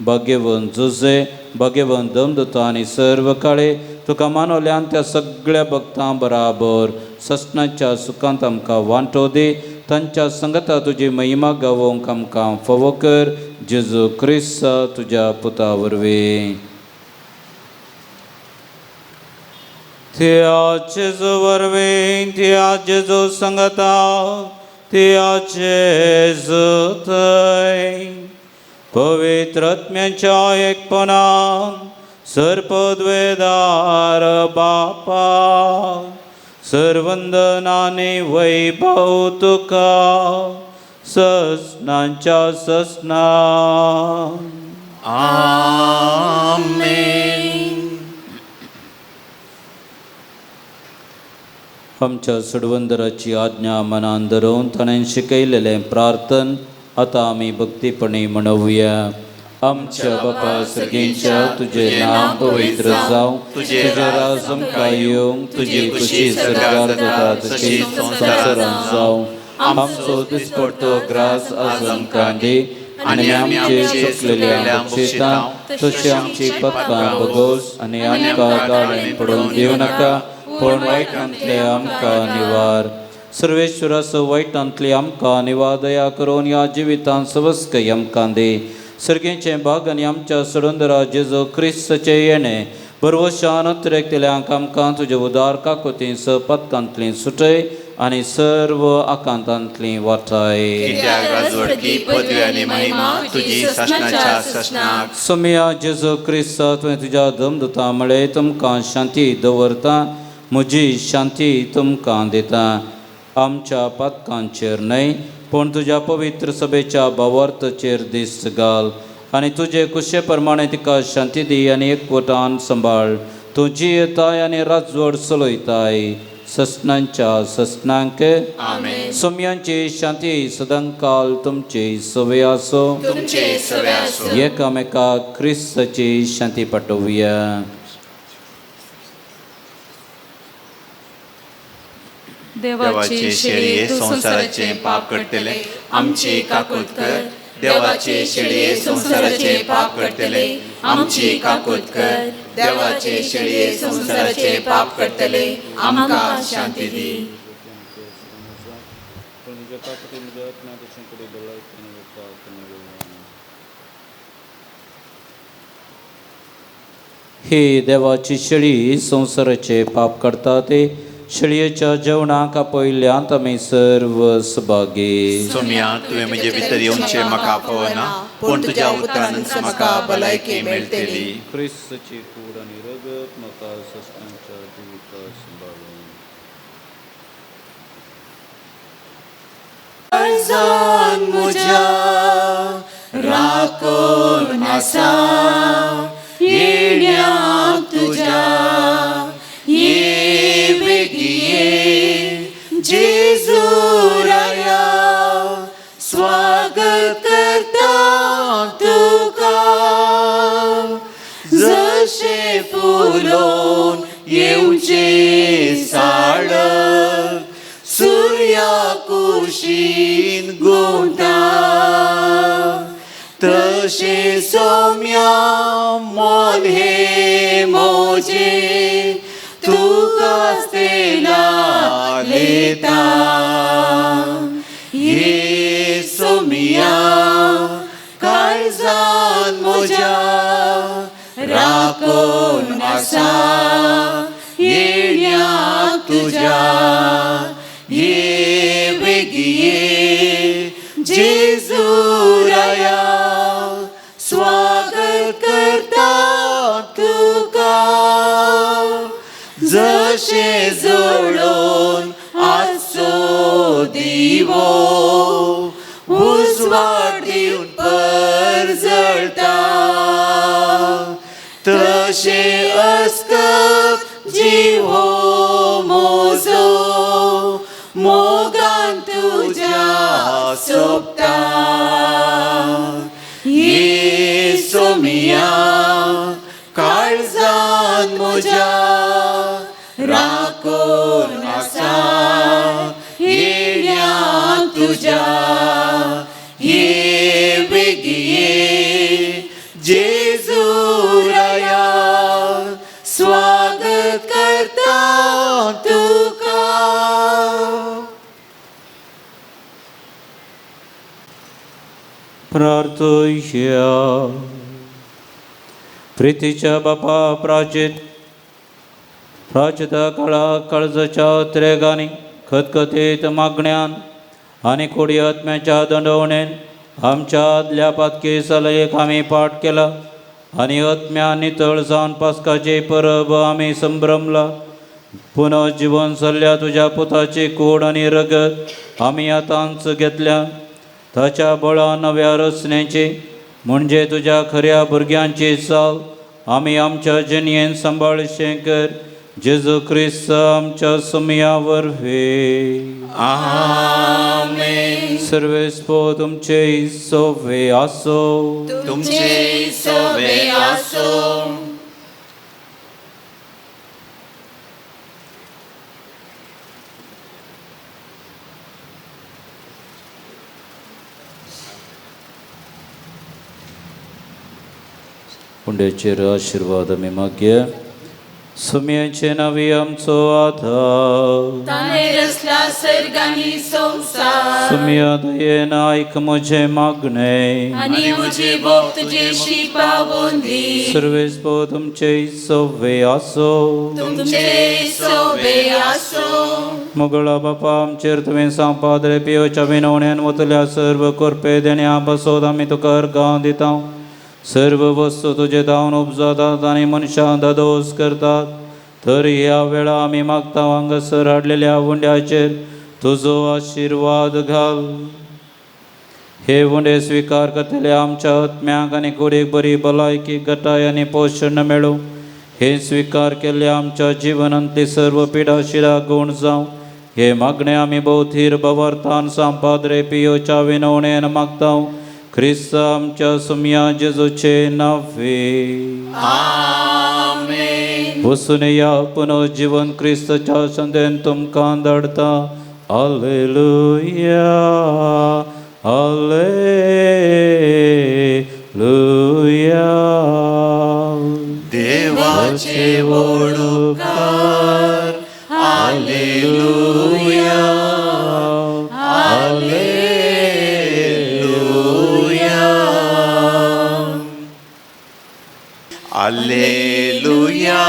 भाग्यवंत जुजे, भाग्यवंत दमदता आनी सर्व काळे तुका मानवल्यान त्या सगळ्या भक्तां बराबर ससनाच्या सुखांत आमकां वांटो दी. तांच्या संगता तुजी महिमा गावोवंक आमकां फावो कर. जेजू क्रिस्त तुज्या पुता वरवीं. त्या जेजू वरवीं, त्या जेजू संगता, त्या जेजू थंय पवित्र आत्म्याच्या एकपणान सर्पद्वेदार बापा सर्वंदनाने वैभव तुका ससनांच्या ससना. आमेन. आमच्या सडवंदराची आज्ञा मनान धरून ताणें शिकयलेलें प्रार्थन आतां आमी भक्तीपणी म्हणोवया. आमच्या बापा सर्गींच्या, तुजें नांव पवित्र जावं, तुजें राज आमकां येवं, तुजी खुशी सरकार जाता तशी संवसारांत जावं. आमचो दिसपडतो ग्रास आज आमकां दी आनी आमचे चुकलेल्या बक्षितां तशी आमची पक्कां बगोस आनी आमकां गाळें पडून दिवं नाका, पूण वायटांतले आमकां निवार. सर्वेश्वराचो वायटांतली आमकां निवार दया करून ह्या जिवितांत सवस्कय आमकां दी. सर्गेचें भाग आनी आमच्या सडंदरा जेजू क्रिस्तचें येणें बरवशान अतिरेकतल्यांक आमकां तुजे उदार काकोती स पदकांतली सुटय आनी सर्व आकांतांतली वाटाय. कित्याक राजवटकी, पदवी आनी महिमा तुजी सासणाच्या सासणाक. सोमिया जेजू क्रिस्त, तुवें तुज्या दमदुता म्हळें, तुमकां शांती दवरता, म्हजी शांती तुमकां दिता. आमच्या पातकांचेर न्हय पूण तुज्या पवित्र सभेच्या भावार्थाचेर दिस्त घाल आनी तुजे कुशे प्रमाणे तिका शांती दी आनी एकवटान सांबाळ. तूं जियेताय आनी राजवट चलयताय ससनांच्या ससनांक. आमेन. सोम्यांची शांती सदांकाल तुमची सवय आसो. तुमचे सवे आसो. एकामेका क्रिस्ताची शांती पाठोवया. देवाचे शेळये संवसाराचे पाप करतले, आमची काकूत कर. देवाचे शेळये संवसाराचे पाप करतले, आमची काकूत कर. देवाचे शेळये संवसाराचे पाप करतले, आमकां शांती दी. ही देवाची शेळी संवसाराचे पाप करता ते शेळयेच्या जेवणाक आपयल्यांत आमी सर्व सभागी. सोम्या, तुवें म्हजे भितर येवचें म्हाका पळोवना, पूण तुज्या उतरानच म्हाका भलायकी मेळटली. क्रिस्तची कूड आनी रगत म्हाका सस्नाच्या जिविता सांबाळून. काळजान म्हज्या राखून आसा येण्याक तुज्या, ये बेगी ये जेजू राया, स्वागत करता तुका. जशें फुलोवन येवचें साळक सुर्या कुशीन गुंता, तशें सोम्या मन हे मोजे तुका स्तेला लेता. ये सोम्या काळजान म्हज्या राखून आसा येण्याक तुज्या, ये बेगी ये जेजू राया, स्वागत करता तुका. जशें जळोवन आसचो दिवो उजवाड दिवन परजळटा, तशें अस्कत जीव हो म्हजो मोगान तुज्या सोबता. ये सोमिया काळजान म्हज्या राखून आसा येण्याक तुज्या, ये बेगी ये जेजू राया, स्वागत करता तुका. प्रार्थया. प्रितीच्या बापा, प्राचीत प्राचिता काळा काळजाच्या त्रेगांनी खतखतीत मागण्यान आनी कोडी आत्म्याच्या दंडवणेन आमच्या आदल्या पातकी सलयेक आमी पाठ केला आनी आत्म्या नितळ जावन पास्काची परब आमी संभ्रमला. पुनः जिवन जाल्ल्या तुज्या पुताची कूड आनी रगत आमी आतांच घेतल्या. ताच्या बळान नव्या रचनेची म्हणजे तुज्या खऱ्या भुरग्यांची चाल आमी आमच्या जिणेन सांबाळशें कर. जेजू क्रिस्त आमच्या सुमया वरवीं. आमेन. सर्वेस्पो तुमचे सोवे आसो. तुमचे सोवे आसो. उंड्याचेर आशिर्वाद आमी मागया. सुमयाचे नावी आमचो आधार. ताणें रचला सर्ग आनी संवसार. सुमया दयेन आयक म्हजें मागणें. आनी म्हजी बोग तुजेशी पावोवन दी. सर्वेस्पो तुमचे सोवे आसो. तुमचे सोवे आसो. मोगळा बापा, आमचेर तुवें सांपादरे पियोच्या विनवण्यान वतल्या सर्व कोरपे देण्या बसोत आमी तुका अर्गां दिता. सर्व वस्तू तुजे धांवन उपजातात आनी मनशां दादोस करतात. तर ह्या वेळा आमी मागता, हांगासर हाडलेल्या उंड्याचेर तुजो आशिर्वाद घाल. हे उंडे स्विकार करतले आमच्या आत्म्याक आनी कुडीक बरी भलायकी, गटाय आनी पोशण मेळूं. हे स्विकार केल्ले आमच्या जिवनांतली सर्व पिडा शिरा गुण जावं. हे मागणे आमी भोव थीर भवार्थान सांपादरे पियोच्या विनवणेन मागता, क्रिस्त आमच्या सुमया जेजूचे नावे. आमेन. वसून या पुनर्जीवन क्रिस्तच्या संदेन तुमकां धाडता. Alleluia, alleluia. देवाचे वडुकार. आलेलुया, आलेलुया. आलेलुया,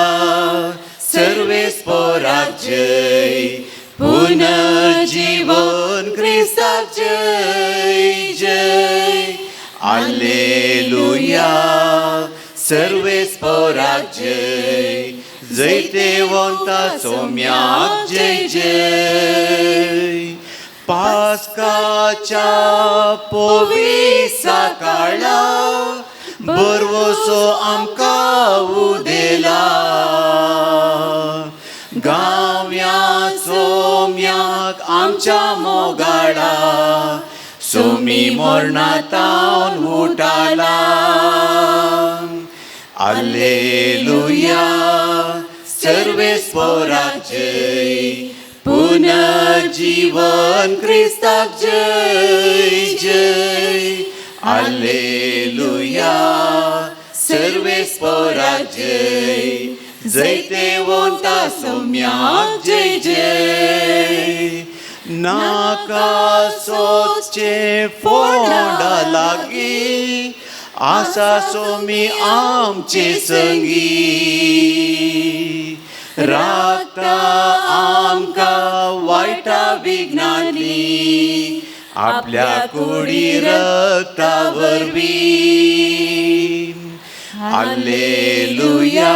सर्वेस्पोराक जय, पुनर्जीवन क्रिस्ताक जय जय. आलेलुया, सर्वेस्पोराक जय, जैतेवंता सोम्याक जय जय. पास्काच्या पोविसा काळा बरवसो आमकां उदेला. गांव्या सोम्याक आमच्या मोगाळा, सोमी मोरणातावन उठाला. आलेलुया, सर्वेस्पोराक जय, पुनर्जीवन क्रिस्ताक जय जय. आलेलुया, सर्वेस्पोराक जय, जैतेवंता सोम्याक जय जय. नाका सोदचे फोंडा लागीं आसा सोमी आमचे संगी. राखता आमकां वायटा विघ्नांनी आपल्या कुडी रक्ता वरवीं. आलेलुया,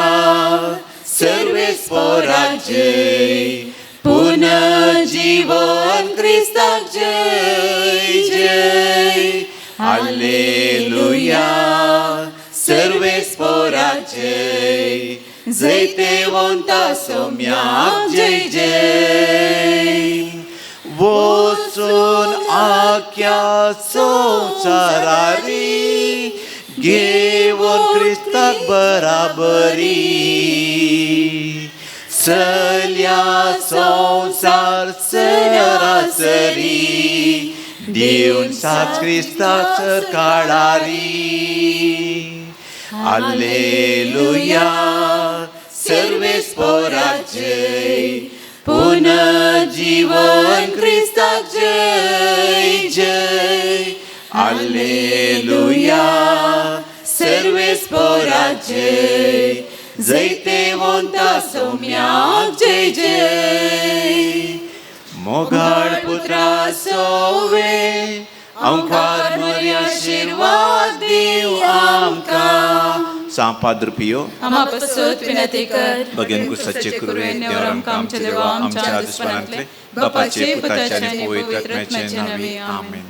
सर्वेस्पोराक जय, पुनर्जीवन क्रिस्ताक जय जय. आलेलुया, सर्वेस्पोराक जय, जैतेवंता सोम्याक जय जय. वचून आख्या संवसारारी घेवन क्रिस्ताक बराबरी. चल्या संवसार सरासरी दिवन सात क्रिस्ताक काळारी. आलेलुया, सर्वेस्पोराक जय, पुनर्जीवन क्रिस्ताक जय जय. आलेलुया, सर्वेस्पोराक जय, जैतेवंता सोम्याक जय जय. मोगाळ पुत्रा सोवे आमकार मरी आशिर्वाद दिव आमकां. सांपाद रुपयो आमा पासत विनंती कर. बगेन कुसाचे कुरवे देवर आमकां आमच्या देवा आमच्या दुस्मानांतले, बापाचे, पुताचे आनी पवित्र आत्म्याचे नांवी. आमेन.